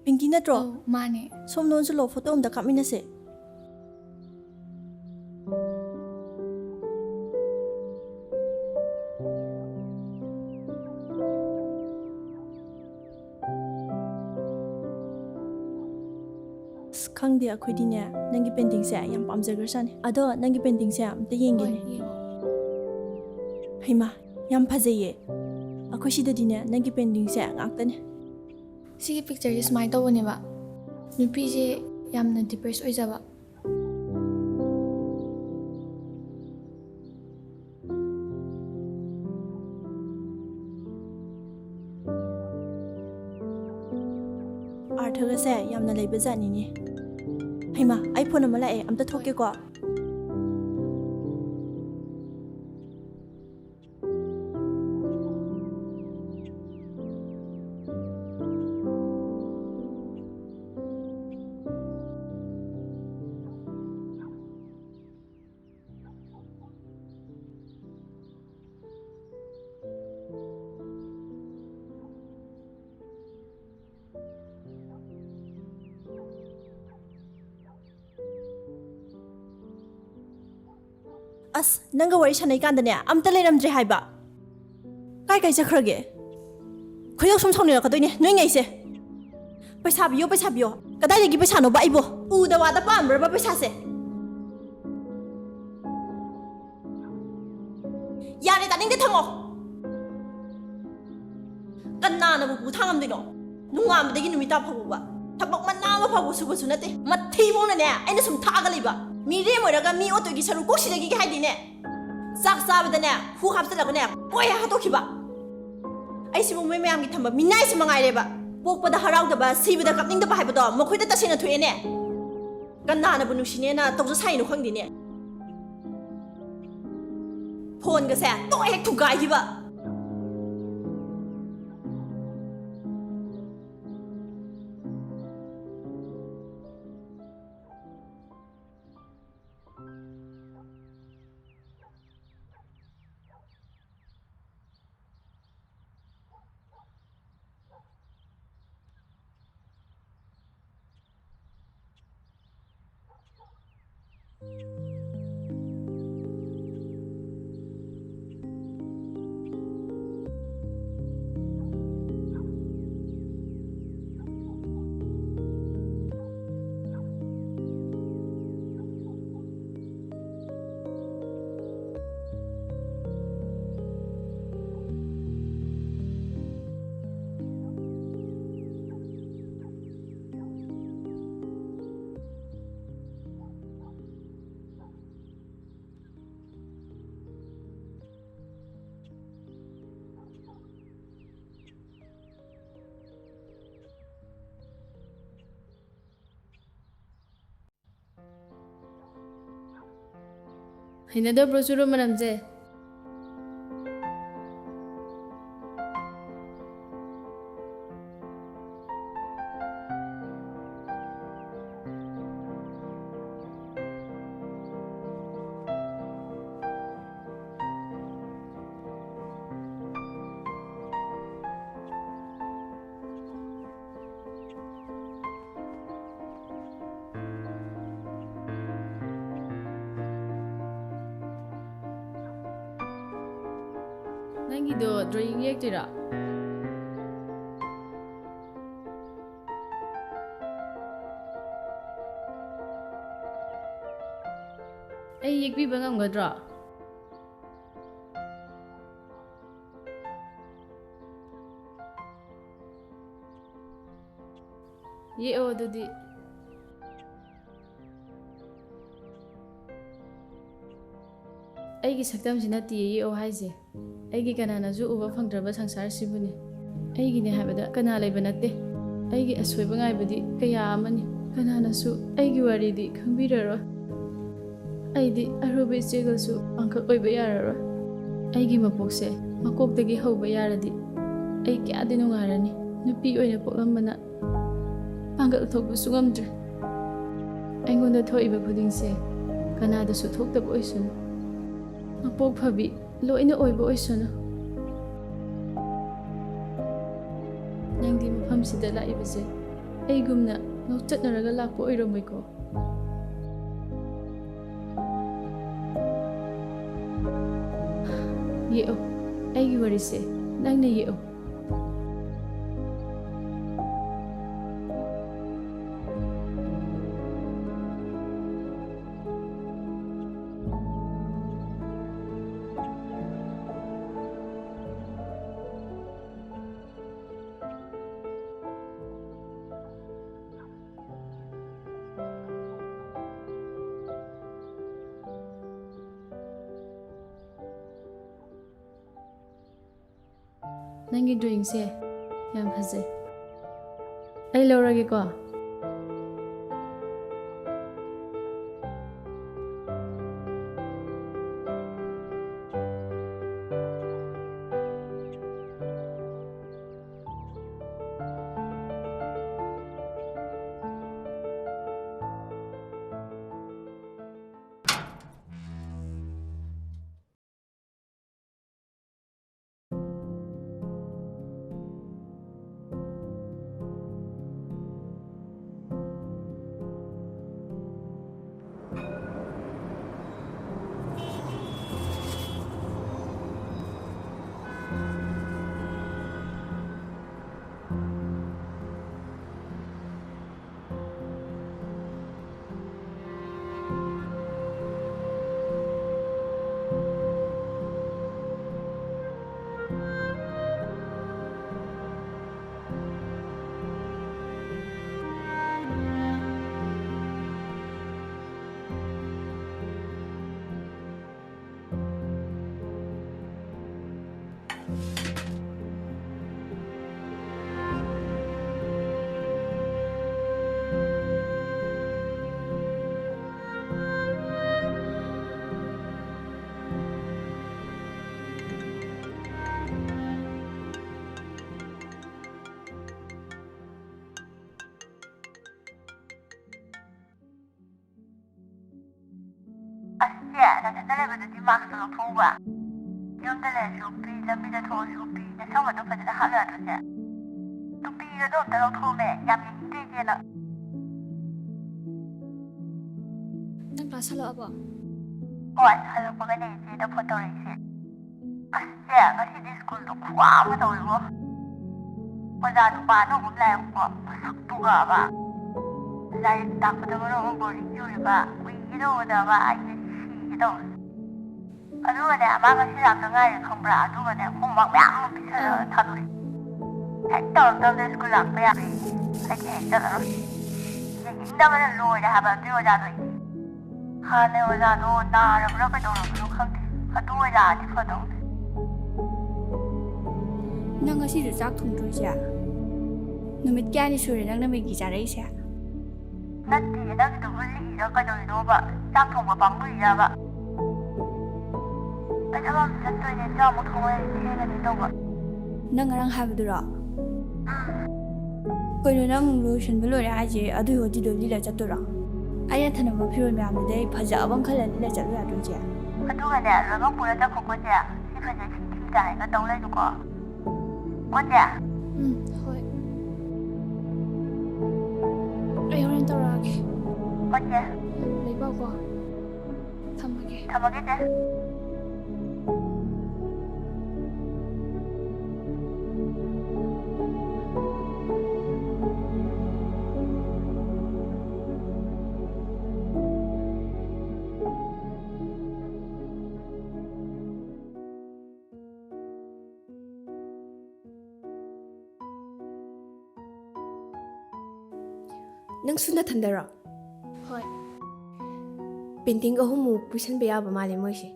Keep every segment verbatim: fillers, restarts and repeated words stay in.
ꯄꯤꯡꯀꯤ ꯅꯠꯇ꯭ꯔꯣ? ꯑꯧ, ꯃꯥꯅꯦ꯫ ꯁꯣꯝꯗ ꯑꯣꯟꯁꯤꯜꯂꯣ, ꯐꯣꯇꯣ ꯑꯝꯇ ꯀꯥꯞꯃꯤꯟꯅꯁꯦ꯫ ꯑꯁ, ꯈꯪꯗꯦ, ꯑꯩꯈꯣꯏꯗꯤꯅꯦ, ꯅꯪꯒꯤ ꯄꯦꯟꯇꯤꯡꯁꯦ ꯌꯥꯝ ꯄꯥꯝꯖꯈ꯭ꯔꯖꯥꯠꯅꯤ꯫ ꯑꯗꯣ ꯅꯪꯒꯤ ꯄꯦꯟꯇꯤꯡꯁꯦ ꯑꯝꯇ ꯌꯦꯡꯒꯦꯅꯦ꯫ ꯍꯣꯏ, ꯌꯦꯡꯉꯣ꯫ ꯍꯩꯃꯥ, ꯌꯥꯝ ꯐꯖꯩꯌꯦ꯫ ꯑꯩꯈꯣꯏ ꯁꯤꯗꯗꯤꯅꯦ, ꯅꯪꯒꯤ ꯄꯦꯟꯇꯤꯡꯁꯦ ꯉꯥꯛꯇꯅꯦ꯫ ꯁꯤꯒꯤ ꯄꯤꯛꯆꯔꯁꯦ ꯁꯨꯃꯥꯏꯅ ꯇꯧꯕꯅꯦꯕ, ꯅꯨꯄꯤꯁꯦ ꯌꯥꯝꯅ ꯗꯤꯄ꯭ꯔꯦꯁ ꯑꯣꯏꯖꯕ꯫ ꯑꯥꯔꯊꯒꯁꯦ ꯌꯥꯝꯅ ꯂꯩꯕ ꯖꯥꯠꯅꯤꯅꯦ꯫ ꯍꯩꯃꯥ, ꯑꯩ ꯐꯣꯟ ꯑꯃ ꯂꯥꯛꯑꯦ, ꯑꯝꯇ ꯊꯣꯛꯀꯦꯀꯣ꯫ ꯑꯁ, ꯅꯪꯒ ꯋꯥꯔꯤ ꯁꯥꯟꯅꯩꯀꯥꯟꯗꯅꯦ, ꯑꯝꯇ ꯂꯩꯔꯝꯗ꯭ꯔꯦ ꯍꯥꯏꯕ꯫ ꯀꯥꯏ ꯀꯥꯏ ꯆꯠꯈ꯭ꯔꯒꯦ? ꯈꯣꯏꯗꯧ ꯁꯨꯝ ꯁꯥꯎꯅꯤꯡꯉꯛꯀꯗꯣꯏꯅꯦ ꯅꯣꯏꯉꯩꯁꯦ꯫ ꯄꯩꯁꯥ ꯄꯤꯌꯣ, ꯄꯩꯁꯥ ꯄꯤꯌꯣ꯫ ꯀꯗꯥꯏꯗꯒꯤ ꯄꯩꯁꯥꯅꯣꯕ ꯑꯩꯕꯣ? ꯎꯗ ꯋꯥꯗ ꯄꯥꯝꯕ꯭ꯔꯕ ꯄꯩꯁꯥꯁꯦ? ꯌꯥꯔꯦ, ꯇꯥꯅꯤꯡꯗꯦ, ꯊꯝꯃꯣ꯫ ꯀꯅꯥꯅꯕꯨ ꯄꯨ ꯊꯥꯡꯉꯝꯗꯣꯏꯅꯣ? ꯅꯣꯡꯉꯥꯟꯕꯗꯒꯤ ꯅꯨꯃꯤꯠ ꯇꯥ ꯐꯥꯎꯕ ꯊꯕꯛ ꯃꯅꯥ ꯑꯃ ꯐꯥꯎꯕ ꯁꯨꯕꯁꯨ ꯅꯠꯇꯦ꯫ ꯃꯊꯤꯕꯣꯡꯅꯅꯦ ꯑꯩꯅ ꯁꯨꯝ ꯊꯥꯛꯑꯒ ꯂꯩꯕ꯫ ꯃꯤꯔꯦꯝ ꯑꯣꯏꯔꯒ ꯃꯤ ꯑꯣꯠꯇꯣꯏꯒꯤ ꯁꯔꯨꯛ ꯀꯣꯛ ꯁꯤꯗꯒꯤꯒꯦ ꯍꯥꯏꯗꯦꯅꯦ꯫ ꯆꯥꯛ ꯆꯥꯕꯗꯅꯦ ꯍꯨ ꯍꯥꯞꯆꯜꯂꯒꯅꯦ ꯀꯣꯏ ꯍꯥꯠꯇꯣꯛꯈꯤꯕ꯫ ꯑꯩꯁꯤꯕꯨ ꯃꯣꯏ ꯃꯌꯥꯝꯒꯤ ꯊꯝꯕ ꯃꯤꯅꯥꯏꯁꯤ ꯃꯉꯥꯏꯔꯦꯕ꯫ ꯄꯣꯛꯄꯗ ꯍꯔꯥꯎꯗꯕ, ꯁꯤꯕꯗ ꯀꯞꯅꯤꯡꯗꯕ ꯍꯥꯏꯕꯗꯣ ꯃꯈꯣꯏꯗ ꯇꯁꯦꯡꯅ ꯊꯣꯛꯑꯦꯅꯦ꯫ ꯀꯅꯥꯅꯕꯨ ꯅꯨꯡꯁꯤꯅꯦꯅ ꯇꯧꯖ ꯁꯥꯏꯅꯣ ꯈꯪꯗꯦꯅꯦ꯫ ꯐꯣꯟꯒꯁꯦ ꯇꯣꯛ ꯍꯦꯛ ꯊꯨꯒꯥꯏꯈꯤꯕ꯫ ꯍꯩꯅꯗꯕ꯭ꯔꯣ ꯆꯨꯔꯨꯞ ꯃꯅꯝꯁꯦ? ꯅꯪꯒꯤꯗꯣ drawing ꯌꯦꯛꯇꯣꯏꯔꯣ? ꯑꯩ ꯌꯦꯛꯄꯤꯕ ꯉꯝꯒꯗ꯭ꯔꯣ? ꯌꯦꯛꯑꯣ ꯑꯗꯨꯗꯤ꯫ ꯑꯩꯒꯤ ꯁꯛꯇꯝꯁꯤ ꯅꯠꯇꯤꯌꯦ ꯌꯦꯛꯑꯣ ꯍꯥꯏꯁꯦ꯫ ꯑꯩꯒꯤ ꯀꯅꯥꯅꯁꯨ ꯎꯕ ꯐꯪꯗ꯭ꯔꯕ ꯁꯪꯁꯥꯔꯁꯤꯕꯨꯅꯤ꯫ ꯑꯩꯒꯤꯅꯦ ꯍꯥꯏꯕꯗ ꯀꯅꯥ ꯂꯩꯕ ꯅꯠꯇꯦ꯫ ꯑꯩꯒꯤ ꯑꯁꯣꯏꯕ ꯉꯥꯏꯕꯗꯤ ꯀꯌꯥ ꯑꯃꯅꯤ꯫ ꯀꯅꯥꯅꯁꯨ ꯑꯩꯒꯤ ꯋꯥꯔꯤꯗꯤ ꯈꯪꯕꯤꯔꯔꯣꯏ꯫ ꯑꯩꯗꯤ ꯑꯔꯨꯕ ꯏꯆꯦꯒꯁꯨ ꯄꯥꯡꯈꯛ ꯑꯣꯏꯕ ꯌꯥꯔꯔꯣꯏ꯫ ꯑꯩꯒꯤ ꯃꯄꯣꯛꯁꯦ ꯃꯀꯣꯛꯇꯒꯤ ꯍꯧꯕ ꯌꯥꯔꯗꯤ ꯑꯩ ꯀꯌꯥꯗꯤ ꯅꯨꯡꯉꯥꯏꯔꯅꯤ꯫ ꯅꯨꯄꯤ ꯑꯣꯏꯅ ꯄꯣꯛꯂꯝꯕꯅ ꯄꯥꯡꯒꯜ ꯊꯣꯛꯄꯁꯨ ꯉꯝꯗ꯭ꯔꯦ꯫ ꯑꯩꯉꯣꯟꯗ ꯊꯣꯛꯏꯕ ꯈꯨꯗꯤꯡꯁꯦ ꯀꯅꯥꯗꯁꯨ ꯊꯣꯛꯇꯕ ꯑꯣꯏꯁꯅꯨ꯫ ꯃꯄꯣꯛ ꯐꯕꯤ ꯂꯣꯏꯅ ꯑꯣꯏꯕ ꯑꯣꯏꯁꯅꯨ꯫ ꯅꯪꯗꯤ ꯃꯐꯝꯁꯤꯗ ꯂꯥꯛꯏꯕꯁꯦ ꯑꯩꯒꯨꯝꯅ ꯉꯥꯎꯆꯠꯅꯔꯒ ꯂꯥꯛꯄ ꯑꯣꯏꯔꯝꯃꯣꯏꯀꯣ? ꯌꯦꯛꯎ, ꯑꯩꯒꯤ ꯋꯥꯔꯤꯁꯦ ꯅꯪꯅ ꯌꯦꯛꯎ꯫ ꯅꯪꯒꯤ drawingꯁꯦ ꯌꯥꯝ ꯐꯖꯩ꯫ ꯑꯩ ꯂꯧꯔꯒꯦꯀꯣ꯫ ꯑꯁ, ꯆꯦ, ꯅꯊꯟꯗ ꯂꯩꯕꯗꯨꯗꯤ maskꯇꯣ ꯂꯧꯊꯣꯛꯎꯕ꯫ ꯌꯨꯝꯗ ꯂꯩꯔꯁꯨ ꯎꯞꯄꯤ, ꯂꯝꯕꯤꯗ ꯊꯣꯛꯑꯁꯨ ꯎꯞꯄꯤ, ꯅꯁꯝꯒꯗꯣ ꯐꯖꯅ ꯍꯥꯠꯂꯨ ꯌꯥꯗ꯭ꯔꯣ, ꯆꯦ? ꯇꯨꯄꯤꯒꯗꯣ ꯑꯝꯇ ꯂꯧꯊꯣꯛꯑꯝꯃꯦ, ꯌꯥꯝ ꯌꯦꯡꯅꯤꯡꯗꯦ ꯏꯆꯦꯅ꯫ ꯅꯪ class ꯍꯜꯂꯛꯑꯕꯣ? ꯍꯣꯏ, ꯍꯜꯂꯛꯄꯒꯅꯦ ꯏꯆꯦꯗ phone ꯇꯧꯔꯛꯏꯁꯦ꯫ ꯑꯁ ꯆꯦ, ꯉꯁꯤꯗꯤ ꯁ꯭ꯀꯨꯜꯗꯣ ꯈꯨꯋꯥ ꯑꯃ ꯇꯧꯋꯤꯕꯣ꯫ ꯑꯣꯖꯥ ꯅꯨꯄꯥ ꯑꯅꯧꯕ ꯑꯃ ꯂꯥꯛꯑꯦꯕꯀꯣ, ꯃꯁꯛꯇꯨꯒꯕ꯫ ꯂꯥꯏꯔꯤꯛ ꯇꯥꯛꯄꯗ ꯃꯔꯣꯟ ꯑꯃ ꯕꯣꯔꯤꯡ ꯆꯨꯔꯤꯕ, ꯎꯏꯒꯦ ꯇꯧꯕꯗꯕ ꯑꯩꯁꯦ ꯁꯤꯒꯦ ꯇꯧꯔꯦ꯫ ꯑꯗꯨꯒꯅꯦ, ꯃꯥ ꯉꯁꯤ ꯂꯥꯛꯇ ꯉꯥꯏꯔꯤ ꯈꯪꯕ꯭ꯔꯥ? ꯑꯗꯨꯒꯅꯦ, homework ꯃꯌꯥꯝ ꯑꯃ ꯄꯤꯁꯜꯂꯒ ꯑꯥ꯫ ꯊꯥꯗꯣꯔꯛꯑꯦ꯫ ꯍꯦꯛ ꯇꯧꯔꯛꯇꯕꯗ ꯁ꯭ꯀꯨꯜ ꯂꯥꯛꯄ ꯌꯥꯔꯣꯏ꯫ ꯑꯩꯗꯤ ꯍꯦꯛ ꯆꯠꯂꯔꯣꯏ꯫ ꯌꯦꯡꯅꯤꯡꯗꯕꯅ ꯂꯣꯏꯔꯦ ꯍꯥꯏꯕ ꯑꯗꯨꯏ ꯑꯣꯖꯥꯗꯣ ꯑꯩ꯫ ꯍꯥꯟꯅꯩ ꯑꯣꯖꯥꯗꯣ ꯅꯥꯔꯕ꯭ꯔꯥ ꯀꯩꯗꯧꯔꯕꯅꯣ ꯈꯪꯗꯦ꯫ ꯑꯗꯨ ꯑꯣꯏ ꯂꯥꯛꯑꯗꯤ ꯐꯗꯧꯅꯦ꯫ ꯅꯪ ꯉꯁꯤꯁꯨ ꯆꯥꯛ ꯊꯣꯡꯗ꯭ꯔꯣ, ꯏꯆꯦ? ꯅꯨꯃꯤꯠ ꯀꯌꯥꯅꯤ ꯁꯨꯔꯦ ꯅꯪꯅ ꯃꯦꯒꯤ ꯆꯥꯔꯛꯏꯁꯦ? ꯅꯠꯇꯦ, ꯅꯪꯒꯤꯗꯨꯕꯨ ꯂꯤꯛꯏꯔ ꯀꯩꯗꯧꯔꯤꯅꯣꯕ? ꯆꯥꯛ ꯊꯣꯡꯕ ꯄꯥꯝꯃꯨꯏꯔꯕ? ꯑꯩ ꯊꯕꯛ ꯑꯃ ꯆꯠꯇꯣꯏꯅꯦ, ꯆꯥꯛ ꯑꯃꯨꯛ ꯊꯣꯡꯉꯣ, ꯑꯩ ꯊꯦꯡꯉꯅꯤ ꯇꯧꯕ꯫ ꯅꯪ ꯉꯔꯥꯡ ꯍꯥꯏꯕꯗꯨꯔꯣ? ꯀꯩꯅꯣ, ꯅꯪ ꯂꯣꯏꯁꯤꯟꯕ ꯂꯣꯏꯔꯦ ꯍꯥꯏꯁꯦ ꯑꯗꯨꯏ ꯋꯥꯗꯤꯗꯣ ꯂꯤꯠꯂ ꯆꯠꯇꯣꯏꯔꯣ? ꯑꯩꯅ ꯊꯅꯝꯕ ꯐꯤꯔꯣꯜ ꯃꯌꯥꯝꯗꯨꯗꯩ ꯐꯖꯕ ꯑꯃ ꯈꯜꯂ ꯂꯤꯠꯂ ꯆꯠꯂꯨ ꯌꯥꯗ꯭ꯔꯣ, ꯏꯆꯦ? ꯑꯗꯨꯒꯅꯦ, ꯂꯣꯏꯅꯃꯛ ꯄꯨꯔ ꯆꯠꯈꯣꯀꯣ, ꯆꯦ꯫ ꯁꯤ ꯐꯖꯩ, ꯁꯤ ꯊꯤꯗ ꯍꯥꯏꯔꯒ ꯇꯧ ꯂꯩꯅꯨꯀꯣ꯫ ꯀꯣ, ꯆꯦ? ꯎꯝ, ꯍꯣꯏ꯫ ꯑꯩ ꯍꯣꯔꯦꯟ ꯇꯧꯔꯛꯑꯒꯦ꯫ ꯀꯣ, ꯆꯦ? ꯎꯝ, ꯂꯩꯕꯥꯎꯀꯣ꯫ ꯊꯝꯃꯒꯦ꯫ ꯊꯝꯃꯒꯦ, ꯆꯦ꯫ ꯅꯪꯁꯨ ꯅꯊꯟꯗꯔꯣ? ꯍꯣꯏ꯫ Painting ꯑꯍꯨꯝꯃꯨꯛ ꯄꯤꯁꯟꯕ ꯌꯥꯕ ꯃꯥꯜꯂꯦ ꯃꯣꯏꯁꯦ꯫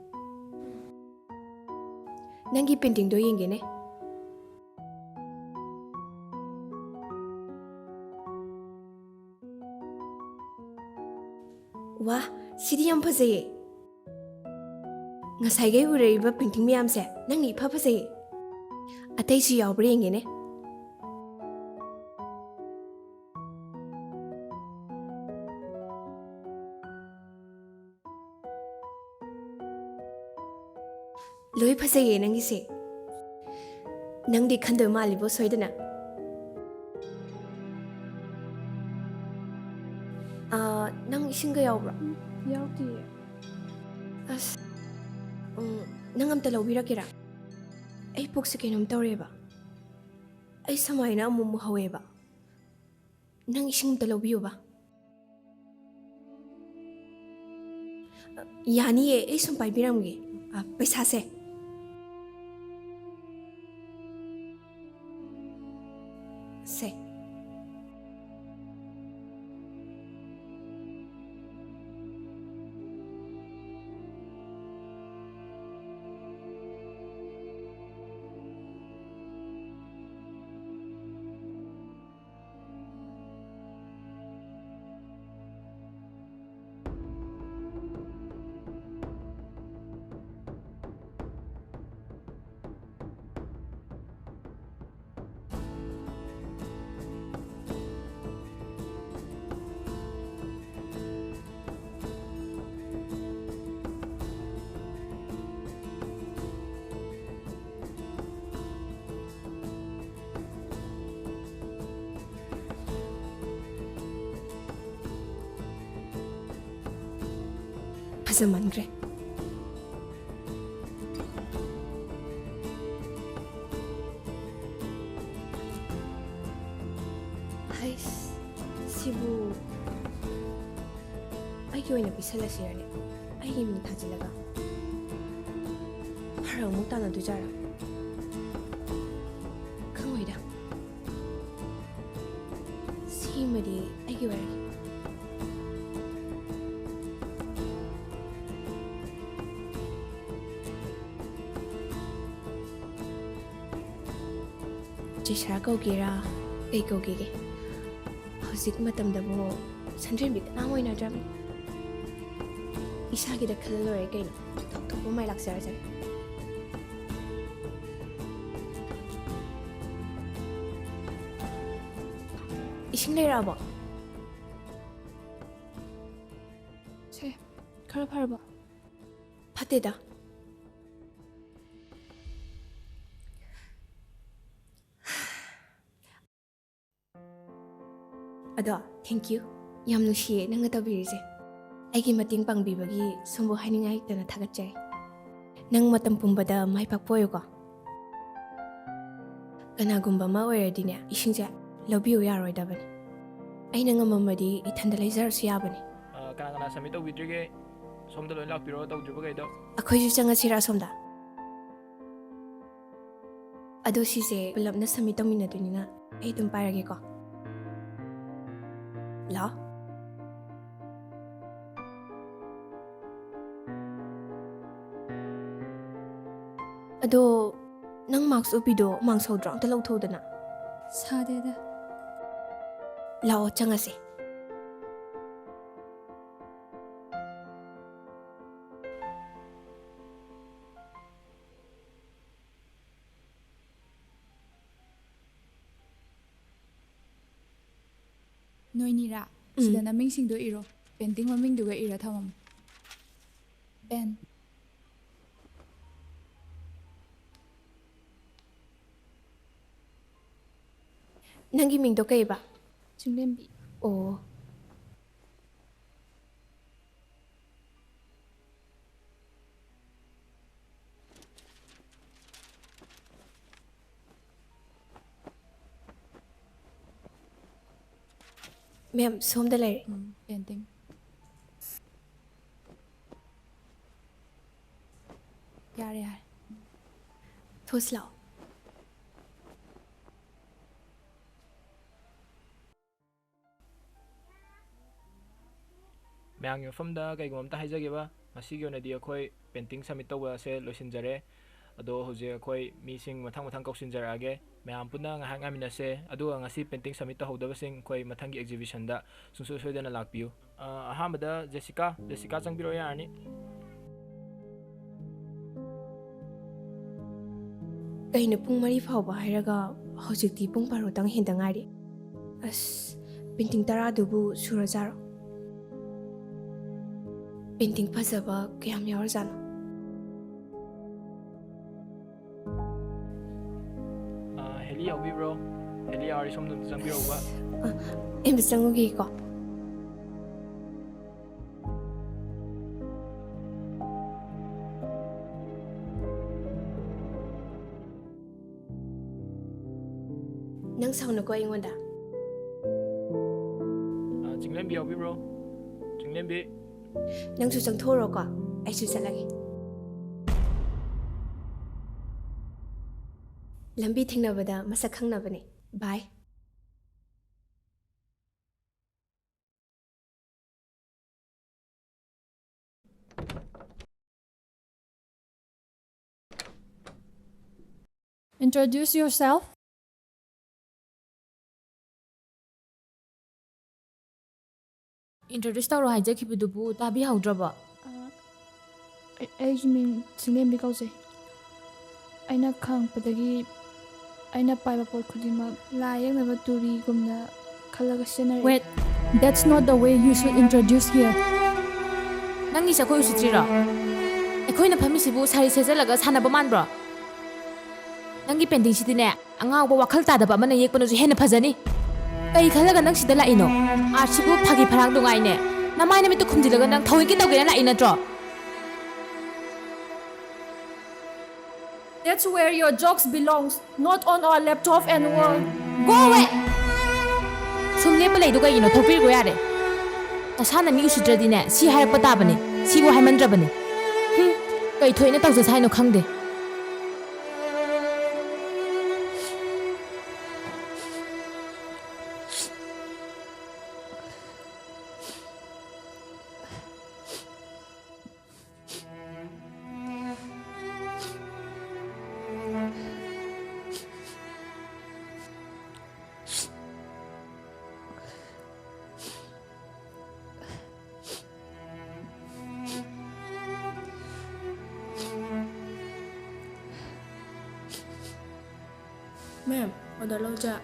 ꯅꯪꯒꯤ paintingꯗꯣ ꯌꯦꯡꯒꯦꯅꯦ꯫ ꯋꯥ, ꯁꯤꯗꯤ ꯌꯥꯝ ꯐꯖꯩꯌꯦ꯫ ꯉꯁꯥꯏꯈꯩ ꯎꯔꯛꯏꯕ painting ꯃꯌꯥꯝꯁꯦ ꯅꯪꯅ ꯏꯐ ꯐꯖꯩꯌꯦ꯫ ꯑꯇꯩꯁꯨ ꯌꯥꯎꯕ꯭ꯔꯥ ꯌꯦꯡꯒꯦꯅꯦ꯫ ꯂꯣꯏ ꯐꯖꯩꯌꯦ ꯅꯪꯒꯤꯁꯦ꯫ ꯅꯪꯗꯤ ꯈꯟꯗꯣꯏ ꯃꯥꯜꯂꯤꯕꯣ ꯁꯣꯏꯗꯅ꯫ ꯑꯥ, ꯅꯪ ꯏꯁꯤꯡꯒ ꯌꯥꯎꯕ꯭ꯔꯣ? ꯎꯝ, ꯌꯥꯎꯗꯤꯌꯦ꯫ ꯑꯁ, ꯎꯝ, ꯅꯪ ꯑꯝꯇ ꯂꯧꯕꯤꯔꯛꯀꯦꯔꯥ? ꯑꯩ ꯄꯨꯛꯁꯦ ꯀꯩꯅꯣꯝ ꯇꯧꯔꯦꯕ꯫ ꯑꯩ ꯁꯨꯃꯥꯏꯅ ꯑꯃꯨꯛ ꯑꯃꯨꯛ ꯍꯧꯋꯦꯕ꯫ ꯅꯪ ꯏꯁꯤꯡ ꯑꯝꯇ ꯂꯧꯕꯤꯌꯨꯕ꯫ ꯌꯥꯅꯤꯌꯦ, ꯑꯩ ꯁꯨꯝ ꯄꯥꯏꯕꯤꯔꯝꯒꯦ꯫ ꯑ, ꯄꯩꯁꯥꯁꯦ꯫ ꯁꯦ꯫ ꯐꯖꯃꯟꯈ꯭ꯔꯦ꯫ ꯍꯩꯁ, ꯁꯤꯕꯨ ꯑꯩꯒꯤ ꯑꯣꯏꯅ ꯄꯤꯁꯜꯂꯁꯤꯔꯅꯦ? ꯑꯩꯒꯤ ꯃꯤꯡ ꯊꯥꯖꯤꯜꯂꯒ ꯐꯔꯛ ꯑꯃꯨꯛ ꯇꯥꯅꯗꯣꯏꯖꯥꯔꯥ? ꯈꯪꯉꯣꯏꯗ꯫ ꯁꯤꯃꯗꯤ ꯑꯩꯒꯤ ꯑꯣꯏꯔꯒꯦ꯫ ꯆꯦꯁꯥ ꯀꯧꯒꯦꯔꯥ, ꯀꯩ ꯀꯧꯒꯦꯒꯦ? ꯍꯧꯖꯤꯛ ꯃꯇꯝꯗꯕꯨ ꯁꯟꯗ꯭ꯔꯦꯝꯕꯤ ꯀꯅꯥꯝ ꯑꯣꯏꯅꯗ꯭ꯔꯕꯅꯤ꯫ ꯏꯁꯥꯒꯤꯗ ꯈꯜꯂ ꯂꯣꯏꯔꯦ ꯀꯩꯅꯣ꯫ ꯊꯣꯛ ꯊꯣꯛꯄ ꯃꯥꯏ ꯂꯥꯛꯆꯔꯖꯅꯤ꯫ ꯏꯁꯤꯡ ꯂꯩꯔꯛꯑꯕꯣ? ꯁꯦ, ꯈꯔ ꯐꯔꯕꯣ? ꯐꯠꯇꯦꯗ꯫ ꯑꯗꯣ, thank you꯫ ꯌꯥꯝ ꯅꯨꯡꯁꯤꯌꯦ ꯅꯪꯅ ꯇꯧꯕꯤꯔꯤꯁꯦ꯫ ꯑꯩꯒꯤ ꯃꯇꯦꯡ ꯄꯥꯡꯕꯤꯕꯒꯤ ꯁꯣꯝꯕꯨ ꯍꯥꯏꯅꯤꯡꯉꯥꯏ ꯂꯩꯇꯅ ꯊꯥꯒꯠꯆꯔꯤ꯫ ꯅꯪ ꯃꯇꯝ ꯄꯨꯝꯕꯗ ꯃꯥꯏ ꯄꯥꯛꯄ ꯑꯣꯏꯌꯨꯀꯣ꯫ ꯀꯅꯥꯒꯨꯝꯕ ꯑꯃ ꯑꯣꯏꯔꯗꯤꯅꯦ, ꯏꯁꯤꯡꯁꯦ ꯂꯧꯕꯤꯌꯨ ꯌꯥꯔꯣꯏꯗꯕꯅꯤ꯫ ꯑꯩꯅ ꯉꯝꯃꯝꯃꯗꯤ ꯏꯊꯟꯗ ꯂꯩꯖꯔꯁꯨ ꯌꯥꯕꯅꯤ꯫ ꯑ, ꯀꯅꯥ ꯀꯅꯥ submit ꯇꯧꯕꯤꯗ꯭ꯔꯤꯒꯦ? ꯁꯣꯝꯗ ꯂꯣꯏ ꯂꯥꯛꯄꯤꯔꯣ, ꯇꯧꯗ꯭ꯔꯤꯕꯈꯩꯗꯣ꯫ ꯑꯩꯈꯣꯏꯁꯨ ꯆꯪꯉꯁꯤꯔꯥ ꯁꯣꯝꯗ? ꯑꯗꯣ ꯁꯤꯁꯦ ꯄꯨꯂꯞꯅ submit ꯇꯧꯃꯤꯟꯅꯗꯣꯏꯅꯤꯅ ꯑꯩ ꯑꯗꯨꯝ ꯄꯥꯏꯔꯒꯦꯀꯣ꯫ ꯂꯥꯛꯑꯣ꯫ ꯑꯗꯣ ꯅꯪ mask ꯎꯞꯄꯤꯗꯣ ꯍꯨꯃꯥꯡ ꯁꯧꯗ꯭ꯔꯣ? ꯑꯝꯇ ꯂꯧꯊꯣꯛꯎꯗꯅ꯫ ꯁꯥꯗꯦꯗ꯫ ꯂꯥꯛꯑꯣ, ꯆꯪꯉꯁꯦ꯫ ꯅꯣꯏꯅꯤꯔꯥ? ꯎꯝ꯫ ꯁꯤꯗ ꯅꯃꯤꯡꯁꯤꯡꯗꯣ ꯏꯔꯣ꯫ Painting ꯃꯃꯤꯡꯗꯨꯒ ꯏꯔ ꯊꯝꯃꯝꯃꯣ꯫ Pen꯫ ꯅꯪꯒꯤ ꯃꯤꯡꯗꯣ ꯀꯩꯕ? ꯆꯤꯡꯂꯦꯝꯕꯤ꯫ ꯑꯣ꯫ Ma'am, ꯁꯣꯝꯗ ꯂꯩꯔꯦ꯫ ꯎꯝ, painting꯫ ꯌꯥꯔꯦ, ꯌꯥꯔꯦ꯫ ꯊꯣꯁꯤ ꯂꯥꯛꯑꯣ꯫ ꯃꯌꯥꯝꯒꯤ ꯃꯐꯝꯗ ꯀꯩꯒꯨꯝꯕ ꯑꯝꯇ ꯍꯥꯏꯖꯒꯦꯕ, ꯉꯁꯤꯒꯤ ꯑꯣꯏꯅꯗꯤ ꯑꯩꯈꯣꯏ painting submit ꯇꯧꯕ ꯑꯁꯦ ꯂꯣꯏꯁꯤꯟꯖꯔꯦ꯫ ꯑꯗꯣ ꯍꯧꯖꯤꯛ ꯑꯩꯈꯣꯏ ꯃꯤꯁꯤꯡ ꯃꯊꯪ ꯃꯊꯪ ꯀꯧꯁꯤꯟꯖꯔꯛꯑꯒꯦ, ꯃꯌꯥꯝ ꯄꯨꯟꯅ ꯉꯥꯏꯍꯥꯛ ꯉꯥꯏꯃꯤꯟꯅꯁꯦ꯫ ꯑꯗꯨꯒ ꯉꯁꯤ painting submit ꯇꯧꯍꯧꯗꯕꯁꯤꯡ ꯑꯩꯈꯣꯏ ꯃꯊꯪꯒꯤ exhibition ꯗ ꯁꯨꯡꯁꯣꯏ ꯁꯣꯏꯗꯅ ꯂꯥꯛꯄꯤꯌꯨ꯫ ꯑ, ꯑꯍꯥꯟꯕꯗ ꯖꯦꯁꯤꯀꯥ, ꯖꯦꯁꯤꯀꯥ ꯆꯪꯕꯤꯔꯛꯑꯣ, ꯌꯥꯔꯅꯤ꯫ ꯀꯩꯅꯣ, ꯄꯨꯡ ꯃꯔꯤ ꯐꯥꯎꯕ ꯍꯥꯏꯔꯒ ꯍꯧꯖꯤꯛꯇꯤ ꯄꯨꯡ ꯕꯥꯔꯣꯇꯪ ꯍꯦꯟꯗ ꯉꯥꯏꯔꯤ꯫ ꯑꯁ, painting ꯇꯔꯥꯗꯨꯕꯨ ꯁꯨꯔꯖꯥꯔꯣ? Painting ꯐꯖꯕ ꯀꯌꯥꯝ ꯌꯥꯎꯔꯖꯥꯠꯅꯣ? ꯑ, ꯍꯦꯂꯤ ꯌꯥꯎꯕꯤꯕ꯭ꯔꯣ? ꯍꯦꯂꯤ ꯌꯥꯎꯔꯗꯤ ꯁꯣꯝꯗ ꯑꯝꯇ ꯆꯪꯕꯤꯔꯛꯎꯕ꯫ ꯑ, ꯑꯩ ꯑꯝꯇ ꯆꯪꯉꯨꯒꯦꯀꯣ꯫ ꯅꯪ ꯁꯥꯎꯅꯨꯀꯣ ꯑꯩꯉꯣꯟꯗ꯫ ꯑ, ꯆꯤꯡꯂꯦꯝꯕꯤ ꯌꯥꯎꯕꯤꯕ꯭ꯔꯣ? ꯆꯤꯡꯂꯦꯝꯕꯤ꯫ ꯅꯪꯁꯨ ꯆꯪꯊꯣꯛꯎꯔꯣꯀꯣ, ꯑꯩꯁꯨ ꯆꯠꯂꯒꯦ꯫ ꯂꯝꯕꯤ ꯊꯦꯡꯅꯕꯗ ꯃꯁꯛ ꯈꯪꯅꯕꯅꯦ꯫ ꯕꯥꯏ꯫ Introduce yourself. Introduce ꯇꯧꯔꯣ ꯍꯥꯏꯖꯈꯤꯕꯗꯨꯕꯨ ꯇꯥꯕꯤꯍꯧꯗ꯭ꯔꯕꯣ? ꯑ, ꯑꯩ, ꯑꯩꯒꯤ ꯃꯤꯡ ꯆꯤꯡꯂꯦꯝꯕꯤ ꯀꯧꯖꯩ꯫ ꯑꯩꯅ ꯈꯪꯉꯛꯄꯗꯒꯤ ꯑꯩꯅ ꯄꯥꯏꯕ ꯄꯣꯠ ꯈꯨꯗꯤꯡꯃꯛ ꯂꯥꯏ ꯌꯦꯛꯅꯕ ꯇꯨꯔꯤꯒꯨꯝꯅ ꯈꯜꯂꯒ ꯁꯤꯖꯤꯟꯅꯔꯛꯏ꯫ Wait, that's not the way you should introduce here. ꯅꯪꯒꯤ ꯖꯒꯣꯏ ꯎꯁꯤꯠꯇ꯭ꯔꯤꯔꯣ? ꯑꯩꯈꯣꯏꯅ ꯐꯝꯃꯤꯁꯤꯕꯨ ꯁꯥꯔꯤ ꯁꯦꯠꯆꯜꯂꯒ ꯁꯥꯟꯅꯕ ꯃꯥꯟꯕ꯭ꯔꯣ? ꯅꯪꯒꯤ painting ꯁꯤꯗꯤꯅꯦ, ꯑꯉꯥꯎꯕ ꯋꯥꯈꯜ ꯇꯥꯗꯕ ꯑꯃꯅ ꯌꯦꯛꯄꯅꯁꯨ ꯍꯦꯟꯅ ꯐꯖꯅꯤ꯫ ꯀꯩ ꯈꯜꯂꯒ ꯅꯪ ꯁꯤꯗ ꯂꯥꯛꯏꯅꯣ? Art ꯁꯤꯕꯨ ꯐꯥꯒꯤ ꯐꯔꯥꯡꯗꯨ ꯉꯥꯏꯅꯦ꯫ ꯅꯃꯥꯏ ꯅꯃꯤꯠꯇꯨ ꯈꯨꯝꯖꯤꯜꯂꯒ ꯅꯪ ꯊꯑꯣꯏꯀꯤ ꯇꯧꯒꯦꯅ ꯂꯥꯛꯏ ꯅꯠꯇ꯭ꯔꯣ? That's where your jokes belongs, not on our laptop and wall. Go away! ꯁꯨꯝ ꯂꯦꯞꯄ ꯂꯩꯗꯨ ꯀꯩꯒꯤꯅꯣ? ꯊꯣꯛꯄꯤꯈ꯭ꯔꯣ ꯌꯥꯔꯦ꯫ ꯅꯁꯥꯅ ꯃꯤ ꯎꯁꯤꯠꯇ꯭ꯔꯗꯤꯅꯦ, ꯁꯤ ꯍꯥꯏꯔꯛꯄ ꯇꯥꯕꯅꯦ꯫ ꯁꯤꯕꯨ ꯍꯥꯏꯃꯟꯗ꯭ꯔꯕꯅꯦ꯫ ꯍꯨꯝ, ꯀꯩ ꯊꯣꯛꯏꯅ ꯇꯧꯖꯁꯦ ꯍꯥꯏꯅꯣ ꯈꯪꯗꯦ꯫ Ma'am, order ꯂꯧꯖ-,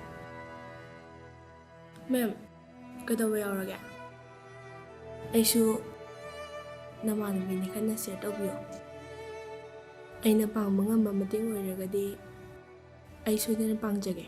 Ma'am, ꯀꯩꯗꯧꯕ ꯌꯥꯎꯔꯒꯦ? ꯑꯩꯁꯨ ꯅꯃꯥꯟꯅꯕꯤꯅꯤ, ꯈꯟꯅ share ꯇꯧꯕꯤꯌꯣ꯫ ꯑꯩꯅ ꯄꯥꯡꯕ ꯉꯝꯕ ꯃꯇꯦꯡ ꯑꯣꯏꯔꯒꯗꯤ ꯑꯩ ꯁꯣꯏꯗꯅ ꯄꯥꯡꯖꯒꯦ꯫